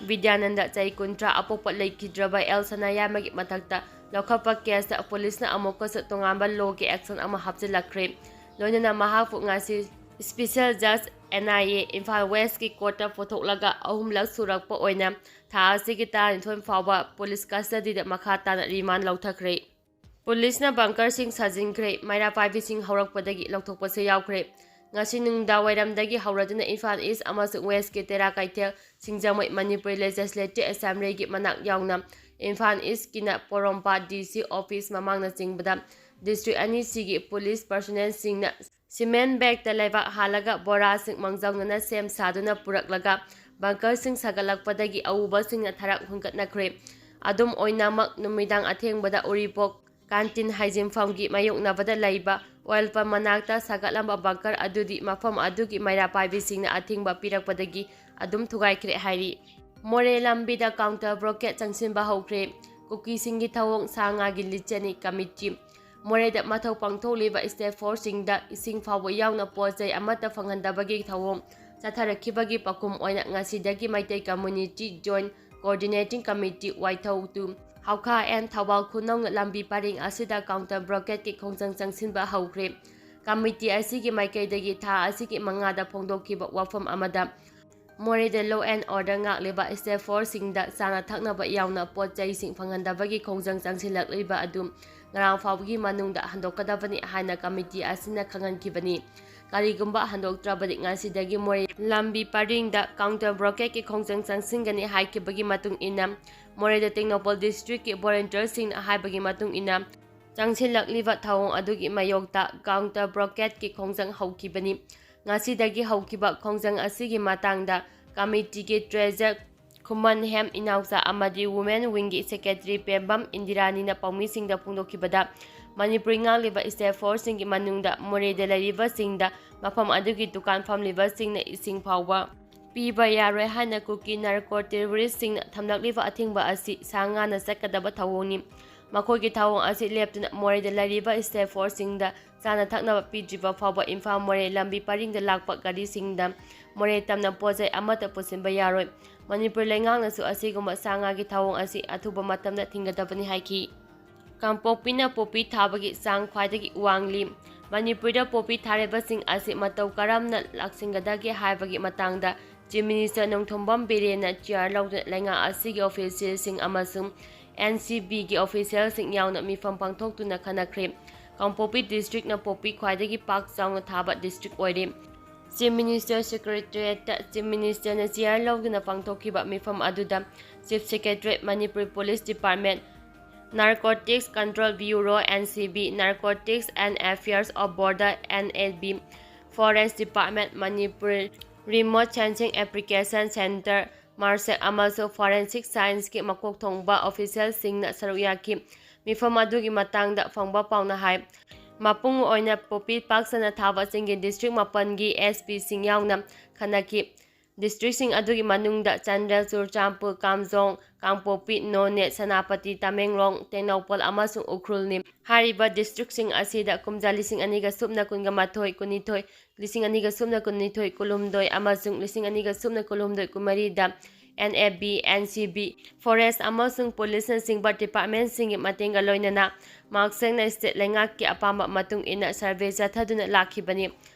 ꯕꯤꯗ꯭ꯌꯥꯅꯟꯗ, ꯆꯍꯤ ꯀꯨꯟꯊ꯭ꯔꯥ, ꯑꯄꯣꯛꯄ ꯂꯩꯈꯤꯗ꯭ꯔꯕ ꯑꯦꯜ ꯁꯅꯥꯌꯥꯏꯃꯒꯤ ꯃꯊꯛꯇ ꯂꯧꯈꯠꯄ caseꯇ policeꯅ ꯑꯃꯨꯛꯀꯁꯨ ꯇꯣꯉꯥꯟꯕ lawꯒꯤ action ꯑꯃ ꯍꯥꯞꯆꯤꯜꯂꯛꯈ꯭ꯔꯦ꯫ ꯂꯣꯏꯅꯅ ꯃꯍꯥꯛꯄꯨ ꯉꯁꯤ special judge NIA ꯏꯝꯐꯥꯜ Westꯀꯤ courtꯇ ꯄꯨꯊꯣꯛꯂꯒ ꯑꯍꯨꯝꯂꯛ ꯁꯨꯔꯛꯄ ꯑꯣꯏꯅ ꯊꯥ ꯑꯁꯤꯒꯤ ꯇꯔꯥꯅꯤꯊꯣꯏ ꯐꯥꯎꯕ police custodyꯗ ꯃꯈꯥ ꯇꯥꯅ remand ꯂꯧꯊꯈ꯭ꯔꯦ꯫ Policeꯅ bunkerꯁꯤꯡ ꯁꯥꯖꯤꯟꯈ꯭ꯔꯦ꯫ ꯃꯩꯔꯥ ꯄꯥꯏꯕꯤꯁꯤꯡ ꯍꯧꯔꯛꯄꯗꯒꯤ ꯂꯧꯊꯣꯛꯄꯁꯨ ꯌꯥꯎꯈ꯭ꯔꯦ꯫ ꯉꯁꯤ ꯅꯨꯡꯗꯥꯡꯋꯥꯏꯔꯝꯗꯒꯤ ꯍꯧꯔꯗꯨꯅ ꯏꯝꯐꯥꯜ East ꯑꯃꯁꯨꯡ Westꯀꯤ ꯇꯦꯔꯥ ꯀꯩꯊꯦꯜ, ꯁꯤꯡꯖꯃꯩ ꯃꯅꯤꯄꯨꯔꯤ Legislative Assemblyꯒꯤ ꯃꯅꯥꯛ ꯌꯥꯎꯅ ꯏꯝꯐꯥꯜ Eastꯀꯤꯅ ꯄꯣꯔꯣꯝꯄꯥꯠ DC office ꯃꯃꯥꯡꯅꯆꯤꯡꯕꯗ district ꯑꯅꯤꯁꯤꯒꯤ police personnelꯁꯤꯡꯅ cement bagꯇ ꯂꯩꯕꯥꯛ ꯍꯥꯜꯂꯒ ꯕꯣꯔꯥꯁꯤꯡ ꯃꯥꯡꯖꯧꯅꯅ ꯁꯦꯝ ꯁꯥꯗꯨꯅ ꯄꯨꯔꯛꯂꯒ bunkerꯁꯤꯡ ꯁꯥꯒꯠꯂꯛꯄꯗꯒꯤ ꯑꯎꯕꯁꯤꯡꯅ ꯊꯔꯥꯛ ꯍꯨꯟꯒꯠꯅꯈ꯭ꯔꯦ꯫ ꯑꯗꯨꯝ ꯑꯣꯏꯅꯃꯛ, ꯅꯨꯃꯤꯗꯥꯡ ꯑꯊꯦꯡꯕꯗ ꯎꯔꯤꯄꯣꯛ canteen ꯍꯥꯏꯖꯤꯟꯐꯝꯒꯤ ꯃꯥꯌꯣꯛꯅꯕꯗ ꯂꯩꯕ oil pump ꯃꯅꯥꯛꯇ ꯁꯥꯒꯠꯂꯝꯕ bunker ꯑꯗꯨꯗꯤ ꯃꯐꯝ ꯑꯗꯨꯒꯤ ꯃꯩꯔꯥ ꯄꯥꯏꯕꯤꯁꯤꯡꯅ ꯑꯊꯤꯡꯕ ꯄꯤꯔꯛꯄꯗꯒꯤ ꯑꯗꯨꯝ ꯊꯨꯒꯥꯏꯈ꯭ꯔꯦ ꯍꯥꯏꯔꯤ꯫ ꯃꯣꯔꯦ ꯂꯝꯕꯤꯗ counter blockade ꯆꯪꯁꯤꯟꯕ ꯍꯧꯈ꯭ꯔꯦ꯫ ꯀꯨꯀꯤꯁꯤꯡꯒꯤ ꯊꯧꯑꯣꯡ ꯁꯥ ꯉꯥꯒꯤ ꯂꯤꯆꯠꯅꯤ committee꯫ ꯃꯣꯔꯦꯗ ꯃꯊꯧ ꯄꯥꯡꯊꯣꯛꯂꯤꯕ state forceꯁꯤꯡꯗ ꯏꯁꯤꯡ ꯐꯥꯎꯕ ꯌꯥꯎꯅ ꯄꯣꯠ ꯆꯩ ꯑꯃꯠꯇ ꯐꯪꯍꯟꯗꯕꯒꯤ ꯊꯧꯑꯣꯡ ꯆꯠꯊꯔꯛꯈꯤꯕꯒꯤ ꯄꯥꯎꯈꯨꯝ ꯑꯣꯏꯅ ꯉꯁꯤꯗꯒꯤ Meitei Community Joint Coordinating Committee, ꯋꯥꯏꯊꯧ to ꯍꯥꯎꯈꯥ and Thoubal ꯈꯨꯅꯧꯅ ꯂꯝꯕꯤ ꯄꯔꯤꯡ ꯑꯁꯤꯗ counter blockadeꯀꯤ ꯈꯣꯡꯖꯪ ꯆꯪꯁꯤꯟꯕ ꯍꯧꯈ꯭ꯔꯦ꯫ Committee ꯑꯁꯤꯒꯤ ꯃꯥꯏꯀꯩꯗꯒꯤ ꯊꯥ ꯑꯁꯤꯒꯤ ꯃꯉꯥꯗ ꯐꯣꯡꯗꯣꯛꯈꯤꯕ ꯋꯥꯐꯝ ꯑꯃꯗ, ꯃꯣꯔꯦꯗ law and order ꯉꯥꯛꯂꯤꯕ state forceꯁꯤꯡꯗ ꯆꯥꯅ ꯊꯛꯅꯕ ꯌꯥꯎꯅ ꯄꯣꯠ ꯆꯩꯁꯤꯡ ꯐꯪꯍꯟꯗꯕꯒꯤ ꯈꯣꯡꯖꯪ ꯆꯪꯁꯤꯜꯂꯛꯂꯤꯕ ꯑꯗꯨ ꯉꯔꯥꯡ ꯐꯥꯎꯕꯒꯤ ꯃꯅꯨꯡꯗ ꯍꯟꯗꯣꯛꯀꯗꯕꯅꯤ ꯍꯥꯏꯅ ꯀꯃꯤꯇꯤ ꯑꯁꯤꯅ ꯈꯪꯍꯟꯈꯤꯕꯅꯤ꯫ ꯀꯔꯤꯒꯨꯝꯕ ꯍꯟꯗꯣꯛꯇ꯭ꯔꯕꯗꯤ ꯉꯁꯤꯗꯒꯤ ꯃꯣꯔꯦ ꯂꯝꯕꯤ ꯄꯔꯤꯡꯗ counter blockadeꯀꯤ ꯈꯣꯡꯖꯪ ꯆꯪꯁꯤꯟꯒꯅꯤ ꯍꯥꯏꯈꯤꯕꯒꯤ ꯃꯇꯨꯡ ꯏꯟꯅ, ꯃꯣꯔꯦꯗ ꯇꯦꯡꯅꯧꯄꯜ districtꯀꯤ volunteerꯁꯤꯡꯅ ꯍꯥꯏꯕꯒꯤ ꯃꯇꯨꯡ ꯏꯟꯅ, ꯆꯪꯁꯤꯜꯂꯛꯂꯤꯕ ꯊꯧꯑꯣꯡ ꯑꯗꯨꯒꯤ ꯃꯥꯌꯣꯛꯇ counter blockadeꯀꯤ ꯈꯣꯡꯖꯪ ꯍꯧꯈꯤꯕꯅꯤ꯫ ꯉꯁꯤꯗꯒꯤ ꯍꯧꯈꯤꯕ ꯈꯣꯡꯖꯪ ꯑꯁꯤꯒꯤ ꯃꯇꯥꯡꯗ ꯀꯃꯤꯇꯤꯒꯤ treasurer ꯈꯨꯃꯟꯍꯦꯝ ꯏꯅꯥꯎꯆꯥ ꯑꯃꯗꯤ women wingꯒꯤ secretary ꯄꯦꯝꯕꯝ ꯏꯟꯗꯤꯔꯥꯅꯤꯅ ꯄꯥꯎꯃꯤꯁꯤꯡꯗ ꯐꯣꯡꯗꯣꯛꯈꯤꯕꯗ, ꯃꯅꯤꯄꯨꯔꯤ ꯉꯥꯡꯂꯤꯕ state forceꯁꯤꯡꯒꯤ ꯃꯅꯨꯡꯗ ꯃꯣꯔꯦꯗ ꯂꯩꯔꯤꯕꯁꯤꯡꯗ ꯃꯐꯝ ꯑꯗꯨꯒꯤ ꯗꯨꯀꯥꯟ ꯐꯝꯂꯤꯕꯁꯤꯡꯅ ꯏꯁꯤꯡ ꯐꯥꯎꯕ ꯄꯤꯕ ꯌꯥꯔꯣꯏ ꯍꯥꯏꯅ ꯀꯨꯀꯤ narco terroristꯁꯤꯡꯅ ꯊꯝꯂꯛꯂꯤꯕ ꯑꯊꯤꯡꯕ ꯑꯁꯤ ꯁꯥ ꯉꯥꯅ ꯆꯠꯀꯗꯕ ꯊꯧꯑꯣꯡꯅꯤ꯫ ꯃꯈꯣꯏꯒꯤ ꯊꯧꯑꯣꯡ ꯑꯁꯤ ꯂꯦꯞꯇꯨꯅ ꯃꯣꯔꯦꯗ ꯂꯩꯔꯤꯕ state forceꯁꯤꯡꯗ ꯆꯥꯅ ꯊꯛꯅꯕ ꯄꯤꯗ꯭ꯔꯤꯕ ꯐꯥꯎꯕ ꯏꯝꯐꯥꯜ ꯃꯣꯔꯦ ꯂꯝꯕꯤ ꯄꯔꯤꯡꯗ ꯂꯥꯛꯄ ꯒꯥꯔꯤꯁꯤꯡꯗ ꯃꯣꯔꯦ ꯇꯝꯅ ꯄꯣꯠ ꯆꯩ ꯑꯃꯠꯇ ꯄꯨꯁꯤꯟꯕ ꯌꯥꯔꯣꯏ꯫ ꯃꯅꯤꯄꯨꯔ ꯂꯩꯉꯥꯛꯅꯁꯨ ꯑꯁꯤꯒꯨꯝꯕ ꯁꯥ ꯉꯥꯒꯤ ꯊꯧꯑꯣꯡ ꯑꯁꯤ ꯑꯊꯨꯕ ꯃꯇꯝꯗ ꯊꯤꯡꯒꯗꯕꯅꯤ ꯍꯥꯏꯈꯤ꯫ ꯀꯥꯡꯄꯣꯛꯄꯤꯅ ꯄꯣꯄꯤ ꯊꯥꯕꯒꯤ ꯆꯥꯡ ꯈ꯭ꯋꯥꯏꯗꯒꯤ ꯋꯥꯡꯂꯤ꯫ ꯃꯅꯤꯄꯨꯔꯗ ꯄꯣꯄꯤ ꯊꯥꯔꯤꯕꯁꯤꯡ ꯑꯁꯤ ꯃꯇꯧ ꯀꯔꯝꯅ ꯂꯥꯛꯁꯤꯟꯒꯗꯒꯦ ꯍꯥꯏꯕꯒꯤ ꯃꯇꯥꯡꯗ Chief Minister ꯅꯣꯡꯊꯣꯝꯕꯝ ꯕꯤꯔꯦꯟꯅ chair ꯂꯧꯗꯨꯅ ꯂꯩꯉꯥꯛ ꯑꯁꯤꯒꯤ officialꯁꯤꯡ ꯑꯃꯁꯨꯡ NCBꯒꯤ officialꯁꯤꯡ ꯌꯥꯎꯅ ꯃꯤꯐꯝ ꯄꯥꯡꯊꯣꯛꯇꯨꯅ ꯈꯟꯅꯈ꯭ꯔꯦ꯫ ꯀꯥꯡꯄꯣꯛꯄꯤ districtꯅ ꯄꯣꯄꯤ ꯈ꯭ꯋꯥꯏꯗꯒꯤ ꯄꯥꯛ ꯆꯥꯎꯅ ꯊꯥꯕ district ꯑꯣꯏꯔꯤ꯫ Chief Minister secretariatꯇ Chief Ministerꯅ chair ꯂꯧꯗꯨꯅ ꯄꯥꯡꯊꯣꯛꯈꯤꯕ ꯃꯤꯐꯝ ꯑꯗꯨꯗ Chief Secretariat, Manipur Police Department, Narcotics Control Bureau, NCB, Narcotics and Affairs of Border, NAB, Forest Department, Manipur Remote Sensing Application Center, MARSAC, ꯑꯃꯁꯨꯡ Forensic Scienceꯀꯤ ꯃꯀꯣꯛ ꯊꯣꯡꯕ officialꯁꯤꯡꯅ ꯁꯔꯨꯛ ꯌꯥꯈꯤ꯫ ꯃꯤꯐꯝ ꯑꯗꯨꯒꯤ ꯃꯇꯥꯡꯗ ꯐꯪꯕ ꯄꯥꯎꯅ ꯍꯥꯏ, ꯃꯄꯨꯡ ꯑꯣꯏꯅ ꯄꯣꯄꯤ ꯄꯥꯛ ꯁꯟꯅ ꯊꯥꯕꯁꯤꯡꯒꯤ district ꯃꯥꯄꯟꯒꯤ SPꯁꯤꯡ ꯌꯥꯎꯅ ꯈꯟꯅꯈꯤ꯫ Districtꯁꯤꯡ ꯑꯗꯨꯒꯤ ꯃꯅꯨꯡꯗ ꯆꯥꯟꯗꯦꯜ, ꯆꯨꯔꯆꯥꯟꯄꯨꯔ, ꯀꯥꯝꯖꯣꯡ, ꯀꯥꯡꯄꯣꯛꯄꯤ, ꯅꯣꯅꯦ, ꯁꯦꯅꯥꯄꯇꯤ, ꯇꯃꯦꯡꯂꯣꯡ, ꯇꯦꯡꯅꯧꯄꯜ ꯑꯃꯁꯨꯡ ꯎꯈ꯭ꯔꯨꯜꯅꯤ꯫ ꯍꯥꯏꯔꯤꯕ districtꯁꯤꯡ ꯑꯁꯤꯗ ꯀꯨꯝꯖꯥ ꯂꯤꯁꯤꯡ ꯑꯅꯤꯒ ꯁꯨꯞꯅ ꯀꯨꯟꯒ ꯃꯥꯊꯣꯏ, ꯀꯨꯟꯅꯤꯊꯣꯏ, ꯂꯤꯁꯤꯡ ꯑꯅꯤꯒ ꯁꯨꯞꯅ ꯀꯨꯟꯅꯤꯊꯣꯏ, ꯀꯨꯟꯍꯨꯝꯗꯣꯏ ꯑꯃꯁꯨꯡ ꯂꯤꯁꯤꯡ ꯑꯅꯤꯒ ꯁꯨꯞꯅ ꯀꯨꯟꯍꯨꯝꯗꯣꯏ, ꯀꯨꯟꯃꯔꯤꯗ NAB, NCB, Forest ꯑꯃꯁꯨꯡ Policeꯅꯆꯤꯡꯕ departmentꯁꯤꯡꯒꯤ ꯃꯇꯦꯡꯒ ꯂꯣꯏꯅꯅ ꯃꯥꯛꯁꯦꯡꯅ state ꯂꯩꯉꯥꯛꯀꯤ ꯑꯄꯥꯝꯕ ꯃꯇꯨꯡ ꯏꯟꯅ survey ꯆꯠꯊꯗꯨꯅ ꯂꯥꯛꯈꯤꯕꯅꯤ꯫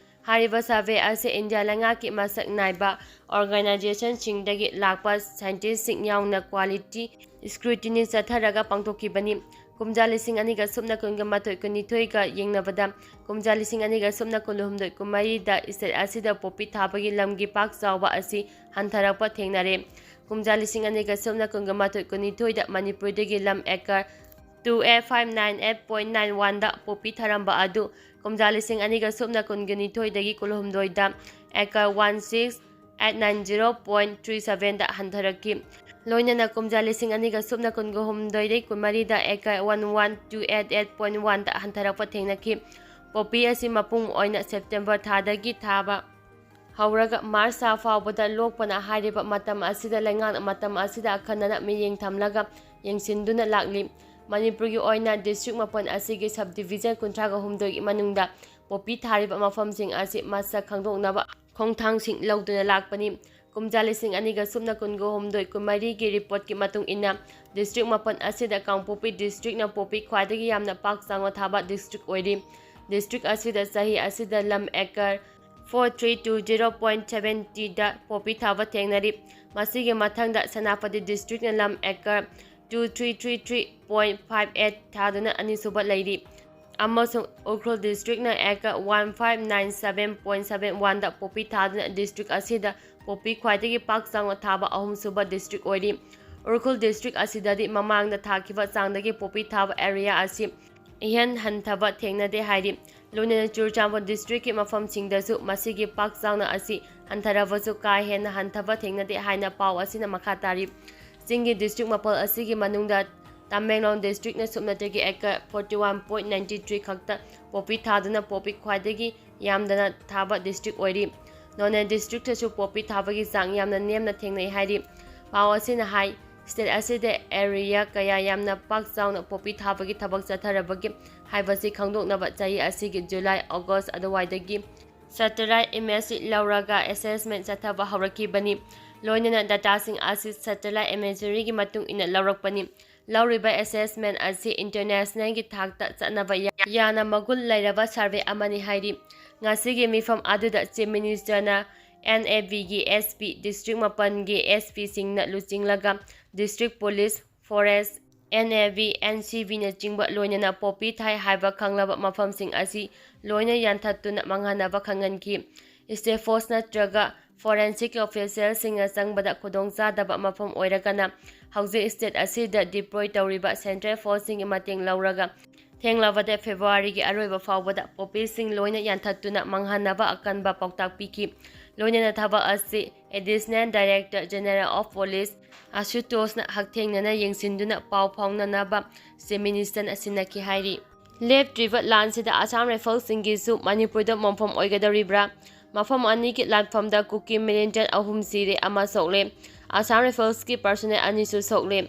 ꯍꯥꯏꯔꯤꯕ survey ꯑꯁꯤ ꯏꯟꯗꯤꯌꯥ ꯂꯩꯉꯥꯛꯀꯤ ꯃꯁꯛ ꯅꯥꯏꯕ organizationꯁꯤꯡꯗꯒꯤ ꯂꯥꯛꯄ scientistꯁꯤꯡ ꯌꯥꯎꯅ quality scrutiny ꯆꯠꯊꯔꯒ ꯄꯥꯡꯊꯣꯛꯈꯤꯕꯅꯤ꯫ ꯀꯨꯝꯖꯥ ꯂꯤꯁꯤꯡ ꯑꯅꯤꯒ ꯁꯨꯞꯅ ꯀꯨꯟꯒ ꯃꯥꯊꯣꯏ ꯀꯨꯟꯅꯤꯊꯣꯏꯒ ꯌꯦꯡꯅꯕꯗ, ꯀꯨꯝꯖꯥ ꯂꯤꯁꯤꯡ ꯑꯅꯤꯒ ꯁꯨꯞꯅ ꯀꯨꯟꯍꯨꯝꯗꯣꯏ ꯀꯨꯟꯃꯔꯤꯗ state ꯑꯁꯤꯗ ꯄꯣꯄꯤ ꯊꯥꯕꯒꯤ ꯂꯝꯒꯤ ꯄꯥꯛ ꯆꯥꯎꯕ ꯑꯁꯤ ꯍꯟꯊꯔꯛꯄ ꯊꯦꯡꯅꯔꯦ꯫ ꯀꯨꯝꯖꯥ ꯂꯤꯁꯤꯡ ꯑꯅꯤꯒ ꯁꯨꯞꯅ ꯀꯨꯟꯒ ꯃꯥꯊꯣꯏ ꯀꯨꯟꯅꯤꯊꯣꯏꯗ ꯃꯅꯤꯄꯨꯔꯗꯒꯤ ꯂꯝ acre two eight five nine eight point nine oneꯗ ꯄꯣꯄꯤ ꯊꯥꯔꯝꯕ ꯑꯗꯨ ꯀꯨꯝꯖꯥ ꯂꯤꯁꯤꯡ ꯑꯅꯤꯒ ꯁꯨꯞꯅ ꯀꯨꯟꯒ ꯅꯤꯊꯣꯏꯗꯒꯤ ꯀꯨꯟꯍꯨꯝꯗꯣꯏꯗ acre one six eight nine zero point three sevenꯗ ꯍꯟꯊꯔꯛꯈꯤ꯫ ꯂꯣꯏꯅꯅ ꯀꯨꯝꯖꯥ ꯂꯤꯁꯤꯡ ꯑꯅꯤꯒ ꯁꯨꯞꯅ ꯀꯨꯟꯒ ꯍꯨꯝꯗꯣꯏꯗꯒꯤ ꯀꯨꯟꯃꯔꯤꯗ acre one one two eight eight point oneꯗ ꯍꯟꯊꯔꯛꯄ ꯊꯦꯡꯅꯈꯤ꯫ ꯄꯣꯄꯤ ꯑꯁꯤ ꯃꯄꯨꯡ ꯑꯣꯏꯅ September ꯊꯥꯗꯒꯤ ꯊꯥꯕ ꯍꯧꯔꯒ March ꯊꯥ ꯐꯥꯎꯕꯗ ꯂꯣꯛꯄꯅ ꯍꯥꯏꯔꯤꯕ ꯃꯇꯝ ꯑꯁꯤꯗ ꯂꯩꯉꯥꯛꯅ ꯃꯇꯝ ꯑꯁꯤꯗ ꯑꯈꯟꯅꯅ ꯃꯤꯠꯌꯦꯡ ꯊꯝꯂꯒ ꯌꯦꯡꯁꯤꯟꯗꯨꯅ ꯂꯥꯛꯂꯤ꯫ ꯃꯅꯤꯄꯨꯔꯒꯤ ꯑꯣꯏꯅ district ꯃꯥꯄꯟ ꯑꯁꯤꯒꯤ subdivision ꯀꯨꯟꯊ꯭ꯔꯥꯒ ꯍꯨꯝꯗꯣꯏꯒꯤ ꯃꯅꯨꯡꯗ ꯄꯣꯄꯤ ꯊꯥꯔꯤꯕ ꯃꯐꯝꯁꯤꯡ ꯑꯁꯤ ꯃꯁꯛ ꯈꯪꯗꯣꯛꯅꯕ ꯈꯣꯡꯊꯥꯡꯁꯤꯡ ꯂꯧꯗꯨꯅ ꯂꯥꯛꯄꯅꯤ꯫ ꯀꯨꯝꯖꯥ ꯂꯤꯁꯤꯡ ꯑꯅꯤꯒ ꯁꯨꯞꯅ ꯀꯨꯟꯒ ꯍꯨꯝꯗꯣꯏ ꯀꯨꯟꯃꯔꯤꯒꯤ reportꯀꯤ ꯃꯇꯨꯡ ꯏꯟꯅ, district ꯃꯥꯄꯟ ꯑꯁꯤꯗ ꯀꯥꯡꯄꯣꯛꯄꯤ districtꯅ ꯄꯣꯄꯤ ꯈ꯭ꯋꯥꯏꯗꯒꯤ ꯌꯥꯝꯅ ꯄꯥꯛ ꯆꯥꯎꯅ ꯊꯥꯕ district ꯑꯣꯏꯔꯤ꯫ District ꯑꯁꯤꯗ ꯆꯍꯤ ꯑꯁꯤꯗ ꯂꯝ acre four three two zero point seventyꯗ ꯄꯣꯄꯤ ꯊꯥꯕ ꯊꯦꯡꯅꯔꯤ꯫ ꯃꯁꯤꯒꯤ ꯃꯊꯪꯗ ꯁꯦꯅꯥꯄꯇꯤ districtꯅ ꯂꯝ acre two three three three point five eight ꯊꯥꯗꯨꯅ ꯑꯅꯤꯁꯨꯕ ꯂꯩꯔꯤ, ꯑꯃꯁꯨꯡ ꯎꯈ꯭ꯔꯨꯜ districtꯅ acre one five nine seven point seven oneꯗ ꯄꯣꯄꯤ ꯊꯥꯗꯨꯅ district ꯑꯁꯤꯗ ꯄꯣꯄꯤ ꯈ꯭ꯋꯥꯏꯗꯒꯤ ꯄꯥꯛ ꯆꯥꯎꯅ ꯊꯥꯕ ꯑꯍꯨꯝꯁꯨꯕ district ꯑꯣꯏꯔꯤ꯫ ꯎꯈ꯭ꯔꯨꯜ district ꯑꯁꯤꯗꯗꯤ ꯃꯃꯥꯡꯗ ꯊꯥꯈꯤꯕ ꯆꯥꯡꯗꯒꯤ ꯄꯣꯄꯤ ꯊꯥꯕ area ꯑꯁꯤ ꯏꯍꯦꯟ ꯍꯟꯊꯕ ꯊꯦꯡꯅꯗꯦ ꯍꯥꯏꯔꯤ꯫ ꯂꯣꯏꯅꯅ ꯆꯨꯔꯆꯥꯟꯄꯨꯔ districtꯀꯤ ꯃꯐꯝꯁꯤꯡꯗꯁꯨ ꯃꯁꯤꯒꯤ ꯄꯥꯛ ꯆꯥꯎꯅ ꯑꯁꯤ ꯍꯟꯊꯔꯕꯁꯨ ꯀꯥ ꯍꯦꯟꯅ ꯍꯟꯊꯕ ꯊꯦꯡꯅꯗꯦ ꯍꯥꯏꯅ ꯄꯥꯎ ꯑꯁꯤꯅ ꯃꯈꯥ ꯇꯥꯔꯤ꯫ ꯆꯤꯡꯒꯤ district ꯃꯥꯄꯜ ꯑꯁꯤꯒꯤ ꯃꯅꯨꯡꯗ ꯇꯃꯦꯡꯂꯣꯡ districtꯅ ꯁꯨꯞꯅꯇꯒꯤ acre forty one point ninety three ꯈꯛꯇ ꯄꯣꯄꯤ ꯊꯥꯗꯨꯅ ꯄꯣꯄꯤ ꯈ꯭ꯋꯥꯏꯗꯒꯤ ꯌꯥꯝꯗꯅ ꯊꯥꯕ district ꯑꯣꯏꯔꯤ꯫ ꯅꯣꯅꯦ districtꯇꯁꯨ ꯄꯣꯄꯤ ꯊꯥꯕꯒꯤ ꯆꯥꯡ ꯌꯥꯝꯅ ꯅꯦꯝꯅ ꯊꯦꯡꯅꯩ ꯍꯥꯏꯔꯤ꯫ ꯄꯥꯎ ꯑꯁꯤꯅ ꯍꯥꯏ, state ꯑꯁꯤꯗ area ꯀꯌꯥ ꯌꯥꯝꯅ ꯄꯥꯛ ꯆꯥꯎꯅ ꯄꯣꯄꯤ ꯊꯥꯕꯒꯤ ꯊꯕꯛ ꯆꯠꯊꯔꯕꯒꯦ ꯍꯥꯏꯕꯁꯤ ꯈꯪꯗꯣꯛꯅꯕ ꯆꯍꯤ ꯑꯁꯤꯒꯤ July, August ꯑꯗꯨꯋꯥꯏꯗꯒꯤ satellite imageꯁꯤ ꯂꯧꯔꯒ assessment ꯆꯠꯊꯕ ꯍꯧꯔꯛꯈꯤꯕꯅꯤ꯫ ꯂꯣꯏꯅꯅ dataꯁꯤꯡ ꯑꯁꯤ satellite imageryꯒꯤ ꯃꯇꯨꯡ ꯏꯟꯅ ꯂꯧꯔꯛꯄꯅꯤ꯫ ꯂꯧꯔꯤꯕ assessment ꯑꯁꯤ internationalꯒꯤ ꯊꯥꯛꯇ ꯆꯠꯅꯕ ꯌꯥ-, ꯌꯥꯅ ꯃꯒꯨꯟ ꯂꯩꯔꯕ survey ꯑꯃꯅꯤ ꯍꯥꯏꯔꯤ꯫ ꯉꯁꯤꯒꯤ ꯃꯤꯐꯝ ꯑꯗꯨꯗ Chief Minister ꯅ N A V ꯒꯤ S P, district ꯃꯥꯄꯟꯒꯤ S P ꯁꯤꯡꯅ ꯂꯨꯆꯤꯡꯂꯒ district police, forest, N A V, N C V ꯅꯆꯤꯡꯕ, ꯂꯣꯏꯅꯅ ꯄꯣꯄꯤ ꯊꯥꯏ ꯍꯥꯏꯕ ꯈꯪꯂꯕ ꯃꯐꯝꯁꯤꯡ ꯑꯁꯤ ꯂꯣꯏꯅ ꯌꯥꯟꯊꯠꯇꯨꯅ ꯃꯥꯡꯍꯟꯅꯕ ꯈꯪꯍꯟꯈꯤ꯫ State force ꯅꯠꯇ꯭ꯔꯒ forensic official ꯁꯤꯡꯅ ꯆꯪꯕꯗ ꯈꯨꯗꯣꯡꯆꯥꯗꯕ ꯃꯐꯝ ꯑꯣꯏꯔꯒꯅ, ꯍꯧꯖꯤꯛ state ꯑꯁꯤꯗ deploy ꯇꯧꯔꯤꯕ central force ꯁꯤꯡꯒꯤ ꯃꯇꯦꯡ ꯂꯧꯔꯒ, ꯊꯦꯡꯂꯕꯗ February ꯒꯤ ꯑꯔꯣꯏꯕ ꯐꯥꯎꯕꯗ ꯄꯣꯄꯤꯁꯤꯡ ꯂꯣꯏꯅ ꯌꯥꯟꯊꯠꯇꯨꯅ ꯃꯥꯡꯍꯟꯅꯕ ꯑꯀꯟꯕ ꯄꯥꯎꯇꯥꯛ ꯄꯤꯈꯤ꯫ ꯂꯣꯏꯅꯅ ꯊꯕꯛ ꯑꯁꯤ Additional Director General of Police ꯑꯁꯨꯇꯣꯁꯅ ꯍꯛꯊꯦꯡꯅꯅ ꯌꯦꯡꯁꯤꯟꯗꯨꯅ ꯄꯥꯎ ꯐꯥꯎꯅꯅꯕ Chief Minister ꯅ ꯁꯤꯟꯅꯈꯤ ꯍꯥꯏꯔꯤ꯫ ꯂꯦꯞꯇ꯭ꯔꯤꯕ ꯂꯥꯟꯁꯤꯗ Assam Rifles ꯁꯤꯡꯒꯤꯁꯨ ꯃꯅꯤꯄꯨꯔꯗ ꯃꯣꯡꯐꯝ ꯑꯣꯏꯒꯗꯧꯔꯤꯕ꯭ꯔꯥ? ꯃꯐꯝ ꯑꯅꯤꯒꯤ ꯂꯥꯟꯐꯝꯗ ꯀꯨꯀꯤ militant ꯑꯍꯨꯝ ꯁꯤꯔꯦ, ꯑꯃ ꯁꯣꯛꯂꯦ꯫ Assam Rifles ꯀꯤ personnel ꯑꯅꯤꯁꯨ ꯁꯣꯛꯂꯦ꯫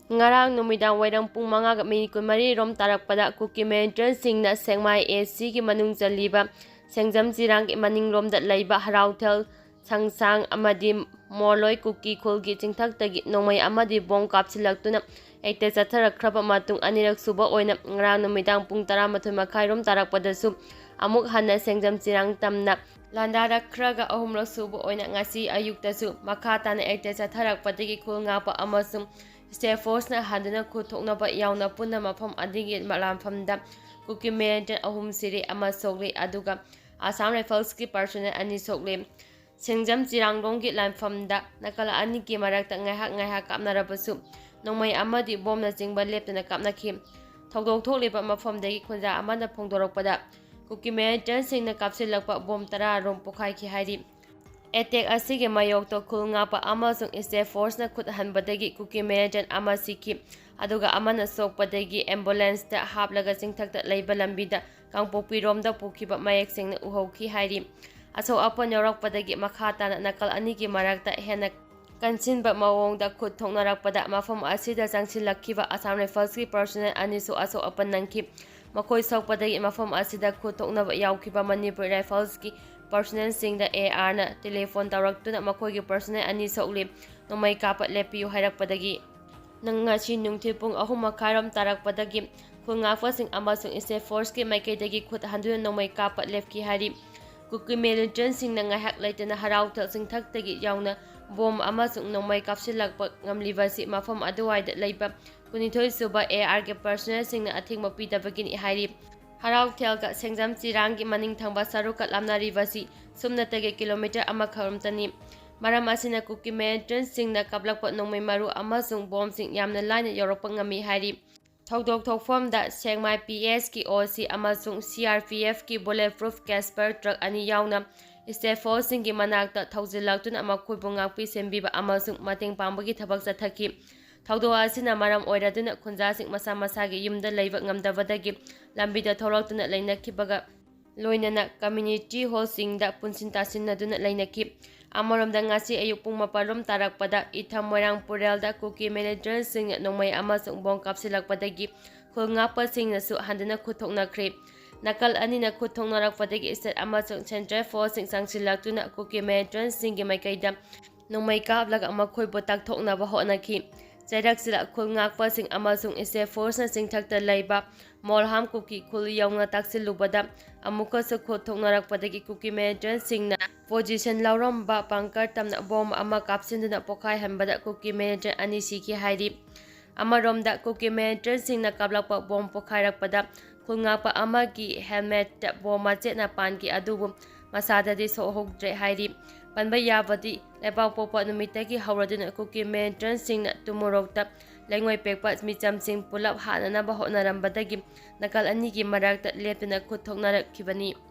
ꯉꯔꯥꯡ ꯅꯨꯃꯤꯗꯥꯡ ꯋꯥꯏꯔꯝ ꯄꯨꯡ ꯃꯉꯥꯒ ꯃꯤꯅꯤꯠ ꯀꯨꯟꯃꯔꯤ ꯔꯣꯝ ꯇꯥꯔꯛꯄꯗ ꯀꯨꯀꯤ militant ꯁꯤꯡꯅ ꯁꯦꯛꯃꯥꯏ A C ꯒꯤ ꯃꯅꯨꯡ ꯆꯜꯂꯤꯕ ꯁꯦꯡꯖꯝ ꯆꯤꯔꯥꯡꯒꯤ ꯃꯅꯤꯡꯂꯣꯝꯗ ꯂꯩꯕ ꯍꯔꯥꯎꯊꯦꯜ, ꯁꯪꯁꯥꯡ ꯑꯃꯗꯤ ꯃꯣꯂꯣꯏ ꯀꯨꯀꯤ ꯈꯨꯜꯒꯤ ꯆꯤꯡꯊꯛꯇꯒꯤ ꯅꯣꯡꯃꯩ ꯑꯃꯗꯤ ꯕꯣꯝ ꯀꯥꯞꯁꯤꯜꯂꯛꯇꯨꯅ attack ꯆꯠꯊꯔꯛꯈ꯭ꯔꯕ ꯃꯇꯨꯡ, ꯑꯅꯤꯔꯛ ꯁꯨꯕ ꯑꯣꯏꯅ ꯉꯔꯥꯡ ꯅꯨꯃꯤꯗꯥꯡ ꯄꯨꯡ ꯇꯔꯥꯃꯥꯊꯣꯏ ꯃꯈꯥꯏ ꯔꯣꯝ ꯇꯥꯔꯛꯄꯗꯁꯨ ꯑꯃꯨꯛ ꯍꯟꯅ ꯁꯦꯡꯖꯝ ꯆꯤꯔꯥꯡ ꯇꯝꯅ ꯂꯥꯟꯗꯥꯔꯛꯈ꯭ꯔꯒ, ꯑꯍꯨꯝꯂꯛ ꯁꯨꯕ ꯑꯣꯏꯅ ꯉꯁꯤ ꯑꯌꯨꯛꯇꯁꯨ ꯃꯈꯥ ꯇꯥꯅ attack ꯆꯠꯊꯔꯛꯄꯗꯒꯤ ꯈꯨꯜ ꯉꯥꯛꯄ ꯑꯃꯁꯨꯡ state force ꯅ ꯍꯟꯗꯨꯅ ꯈꯨꯠ ꯊꯣꯛꯅꯕ ꯌꯥꯎꯅ ꯄꯨꯟꯅ ꯃꯐꯝ ꯑꯗꯨꯒꯤ ꯂꯥꯟꯐꯝꯗ ꯀꯨꯀꯤ militant ꯑꯍꯨꯝ ꯁꯤꯔꯦ, ꯑꯃ ꯁꯣꯛꯂꯦ, ꯑꯗꯨꯒ Assam Rifles ꯀꯤ personnel ꯑꯅꯤ ꯁꯣꯛꯂꯦ꯫ ꯁꯦꯡꯖꯝ ꯆꯤꯔꯥꯡꯂꯣꯡꯒꯤ ꯂꯥꯟꯐꯝꯗ ꯅꯥꯀꯜ ꯑꯅꯤꯒꯤ ꯃꯔꯛꯇ ꯉꯥꯏꯍꯥꯛ ꯉꯥꯏꯍꯥꯛ ꯀꯥꯞꯅꯔꯕꯁꯨ, ꯅꯣꯡꯃꯩ ꯑꯃꯗꯤ ꯕꯣꯝꯅꯆꯤꯡꯕ ꯂꯦꯞꯇꯅ ꯀꯥꯞꯅꯈꯤ꯫ ꯊꯧꯗꯣꯛ ꯊꯣꯛꯂꯤꯕ ꯃꯐꯝꯗꯒꯤ ꯈꯨꯟꯖꯥ ꯑꯃꯅ ꯐꯣꯡꯗꯣꯔꯛꯄꯗ, ꯀꯨꯀꯤ militant ꯁꯤꯡꯅ ꯀꯥꯞꯁꯤꯜꯂꯛꯄ ꯕꯣꯝ ꯇꯔꯥ ꯔꯣꯝ ꯄꯣꯈꯥꯏꯈꯤ ꯍꯥꯏꯔꯤ꯫ Attack ꯑꯁꯤꯒꯤ ꯃꯥꯌꯣꯛꯇ ꯈꯨꯜ ꯉꯥꯛꯄ ꯑꯃꯁꯨꯡ state force ꯅ ꯈꯨꯠ ꯍꯟꯕꯗꯒꯤ ꯀꯨꯀꯤ militant ꯑꯃ ꯁꯤꯈꯤ, ꯑꯗꯨꯒ ꯑꯃꯅ ꯁꯣꯛꯄꯗꯒꯤ ambulance ꯇ ꯍꯥꯞꯂꯒ ꯆꯤꯡꯊꯛꯇ ꯂꯩꯕ ꯂꯝꯕꯤꯗ ꯀꯥꯡꯄꯣꯛꯄꯤꯔꯣꯝꯗ ꯄꯨꯈꯤꯕ ꯃꯌꯦꯛ ꯁꯦꯡꯅ ꯎꯍꯧꯈꯤ ꯍꯥꯏꯔꯤ꯫ ꯑꯁꯣꯛ ꯑꯄꯟ ꯌꯥꯎꯔꯛꯄꯗꯒꯤ ꯃꯈꯥ ꯇꯥꯅ ꯅꯥꯀꯜ ꯑꯅꯤꯒꯤ ꯃꯔꯛꯇ ꯍꯦꯟꯅ ꯀꯟꯁꯤꯟꯕ ꯃꯑꯣꯡꯗ ꯈꯨꯠ ꯊꯣꯛꯅꯔꯛꯄꯗ, ꯃꯐꯝ ꯑꯁꯤꯗ ꯆꯪꯁꯤꯜꯂꯛꯈꯤꯕ Assam Rifles ꯀꯤ personnel ꯑꯅꯤꯁꯨ ꯑꯁꯣꯛ ꯑꯄꯟ ꯅꯪꯈꯤ꯫ ꯃꯈꯣꯏ ꯁꯣꯛꯄꯗꯒꯤ ꯃꯐꯝ ꯑꯁꯤꯗ ꯈꯨꯠ ꯊꯣꯛꯅꯕ ꯌꯥꯎꯈꯤꯕ Manipur Rifles ꯀꯤ personnel ꯁꯤꯡꯗ A R ꯅ telephone ꯇꯧꯔꯛꯇꯨꯅ ꯃꯈꯣꯏꯒꯤ personnel ꯑꯅꯤ ꯁꯣꯛꯂꯤ, ꯅꯣꯡꯃꯩ ꯀꯥꯞꯄ ꯂꯦꯞꯄꯤꯌꯨ ꯍꯥꯏꯔꯛꯄꯗꯒꯤ, ꯅꯪ ꯉꯁꯤ ꯅꯨꯡꯊꯤꯜ ꯄꯨꯡ ꯑꯍꯨꯝ ꯃꯈꯥꯏꯔꯣꯝ ꯇꯥꯔꯛꯄꯗꯒꯤ ꯈꯨꯜ ꯉꯥꯛꯄꯁꯤꯡ ꯑꯃꯁꯨꯡ State Forceꯀꯤ ꯃꯥꯏꯀꯩꯗꯒꯤ ꯈꯨꯠ ꯍꯟꯗꯨꯅ ꯅꯣꯡꯃꯩ ꯀꯥꯞꯄ ꯂꯦꯞꯈꯤ ꯍꯥꯏꯔꯤ꯫ ꯀꯨꯀꯤ militantꯁꯤꯡꯅ ꯉꯥꯏꯍꯥꯛ ꯂꯩꯇꯅ ꯍꯔꯥꯎꯊꯦꯜ ꯆꯤꯡꯊꯛꯇꯒꯤ ꯌꯥꯎꯅ ꯕꯣꯝ ꯑꯃꯁꯨꯡ ꯅꯣꯡꯃꯩ ꯀꯥꯞꯁꯤꯜꯂꯛꯄ ꯉꯝꯂꯤꯕꯁꯤ ꯃꯐꯝ ꯑꯗꯨꯋꯥꯏꯗ ꯂꯩꯕ ꯀꯨꯟꯅꯤꯊꯣꯏ ꯁꯨꯕ ARꯒꯤ personnelꯁꯤꯡꯅ ꯑꯊꯤꯡꯕ ꯄꯤꯗꯕꯒꯤꯅꯤ ꯍꯥꯏꯔꯤ꯫ ꯍꯔꯥꯎꯊꯦꯜꯒ ꯁꯦꯡꯖꯝ ꯆꯤꯔꯥꯡꯒꯤ ꯃꯅꯤꯡ ꯊꯪꯕ ꯁꯔꯨꯛꯀ ꯂꯥꯞꯅꯔꯤꯕꯁꯤ ꯁꯨꯞꯅꯇꯒꯤ kilometre ꯑꯃꯈꯛꯇꯅꯤ꯫ ꯃꯔꯝ ꯑꯁꯤꯅ ꯀꯨꯀꯤ militantꯁꯤꯡꯅ ꯀꯥꯞꯂꯛꯄ ꯅꯣꯡꯃꯩ ꯃꯔꯨ ꯑꯃꯁꯨꯡ ꯕꯣꯝꯁꯤꯡ ꯌꯥꯝꯅ ꯂꯥꯏꯅ ꯌꯧꯔꯛꯄ ꯉꯝꯃꯤ ꯍꯥꯏꯔꯤ꯫ ꯊꯧꯗꯣꯛ ꯊꯣꯛꯐꯝꯗ ꯁꯦꯛꯃꯥꯏ PSꯀꯤ OC ꯑꯃꯁꯨꯡ CRPFꯀꯤ bullet proof Casper truck ꯑꯅꯤ ꯌꯥꯎꯅ State Forceꯁꯤꯡꯒꯤ ꯃꯅꯥꯛꯇ ꯊꯧꯖꯤꯜꯂꯛꯇꯨꯅ ꯃꯈꯣꯏꯕꯨ ꯉꯥꯛꯄꯤ ꯁꯦꯟꯕꯤꯕ ꯑꯃꯁꯨꯡ ꯃꯇꯦꯡ ꯄꯥꯡꯕꯒꯤ ꯊꯕꯛ ꯆꯠꯊꯈꯤ꯫ ꯊꯧꯗꯣꯛ ꯑꯁꯤꯅ ꯃꯔꯝ ꯑꯣꯏꯔꯗꯨꯅ ꯈꯨꯟꯖꯥꯁꯤꯡ ꯃꯁꯥ ꯃꯁꯥꯒꯤ ꯌꯨꯝꯗ ꯂꯩꯕ ꯉꯝꯗꯕꯗꯒꯤ ꯂꯝꯕꯤꯗ ꯊꯣꯛꯂꯛꯇꯨꯅ ꯂꯩꯅꯈꯤꯕꯒ ꯂꯣꯏꯅꯅ community hallꯁꯤꯡꯗ ꯄꯨꯟꯁꯤꯟ ꯇꯥꯁꯤꯟꯅꯗꯨꯅ ꯂꯩꯅꯈꯤ꯫ ꯑꯃꯔꯣꯝꯗ, ꯉꯁꯤ ꯑꯌꯨꯛ ꯄꯨꯡ ꯃꯥꯄꯜ ꯔꯣꯝ ꯇꯥꯔꯛꯄꯗ ꯏꯊꯝ ꯃꯣꯏꯔꯥꯡ ꯄꯨꯔꯦꯜꯗ ꯀꯨꯀꯤ militantꯁꯤꯡꯅ ꯅꯣꯡꯃꯩ ꯑꯃꯁꯨꯡ ꯕꯣꯝ ꯀꯥꯞꯁꯤꯜꯂꯛꯄꯗꯒꯤ ꯈꯨꯜ ꯉꯥꯛꯄꯁꯤꯡꯅꯁꯨ ꯍꯟꯗꯨꯅ ꯈꯨꯠ ꯊꯣꯛꯅꯈ꯭ꯔꯦ꯫ ꯅꯥꯀꯜ ꯑꯅꯤꯅ ꯈꯨꯠ ꯊꯣꯛꯅꯔꯛꯄꯗꯒꯤ State ꯑꯃꯁꯨꯡ Central Forceꯁꯤꯡ ꯆꯪꯁꯤꯜꯂꯛꯇꯨꯅ ꯀꯨꯀꯤ militantꯁꯤꯡꯒꯤ ꯃꯥꯏꯀꯩꯗ ꯅꯣꯡꯃꯩ ꯀꯥꯞꯂꯒ ꯃꯈꯣꯏꯕꯨ ꯇꯛꯊꯣꯛꯅꯕ ꯍꯣꯠꯅꯈꯤ꯫ ꯆꯩꯔꯛꯁꯤꯗ ꯈꯨꯜ ꯉꯥꯛꯄꯁꯤꯡ ꯑꯃꯁꯨꯡ State Forceꯅ ꯆꯤꯡꯊꯛꯇ ꯂꯩꯕ ꯃꯣꯜꯍꯥꯝ ꯀꯨꯀꯤ ꯈꯨꯜ ꯌꯧꯅ ꯇꯛꯁꯤꯜꯂꯨꯕꯗ ꯑꯃꯨꯛꯀꯁꯨ ꯈꯨꯠ ꯊꯣꯛꯅꯔꯛꯄꯗꯒꯤ ꯀꯨꯀꯤ militantꯁꯤꯡꯅ position ꯂꯧꯔꯝꯕ bunker ꯇꯝꯅ ꯕꯣꯝ ꯑꯃ ꯀꯥꯞꯁꯤꯟꯗꯨꯅ ꯄꯣꯈꯥꯏꯍꯟꯕꯗ ꯀꯨꯀꯤ militant ꯑꯅꯤ ꯁꯤꯈꯤ ꯍꯥꯏꯔꯤ꯫ ꯑꯃꯔꯣꯝꯗ, ꯀꯨꯀꯤ militantꯁꯤꯡꯅ ꯀꯥꯞꯂꯛꯄ ꯕꯣꯝ ꯄꯣꯈꯥꯏꯔꯛꯄꯗ ꯈꯨꯜ ꯉꯥꯛꯄ ꯑꯃꯒꯤ helmetꯇ ꯕꯣꯝ ꯃꯆꯦꯠꯅ ꯄꯥꯟꯈꯤ, ꯑꯗꯨꯕꯨ ꯃꯁꯥꯗꯗꯤ ꯁꯣꯛꯍꯧꯗ꯭ꯔꯦ ꯍꯥꯏꯔꯤ꯫ ꯄꯟꯕ ꯌꯥꯕꯗꯤ, ꯂꯩꯕꯥꯛꯄꯣꯛꯄ ꯅꯨꯃꯤꯠꯇꯒꯤ ꯍꯧꯔꯗꯨꯅ ꯀꯨꯀꯤ militantꯁꯤꯡꯅ ꯇꯨꯃꯣꯔꯣꯛꯇ ꯂꯩꯉꯣꯏ ꯄꯦꯛꯄ ꯃꯤꯆꯝꯁꯤꯡ ꯄꯨꯂꯞ ꯍꯥꯠꯅꯅꯕ ꯍꯣꯠꯅꯔꯝꯕꯗꯒꯤ ꯅꯥꯀꯜ ꯑꯅꯤꯒꯤ ꯃꯔꯛꯇ ꯂꯦꯞꯇꯅ ꯈꯨꯠ ꯊꯣꯛꯅꯔꯛꯈꯤꯕꯅꯤ꯫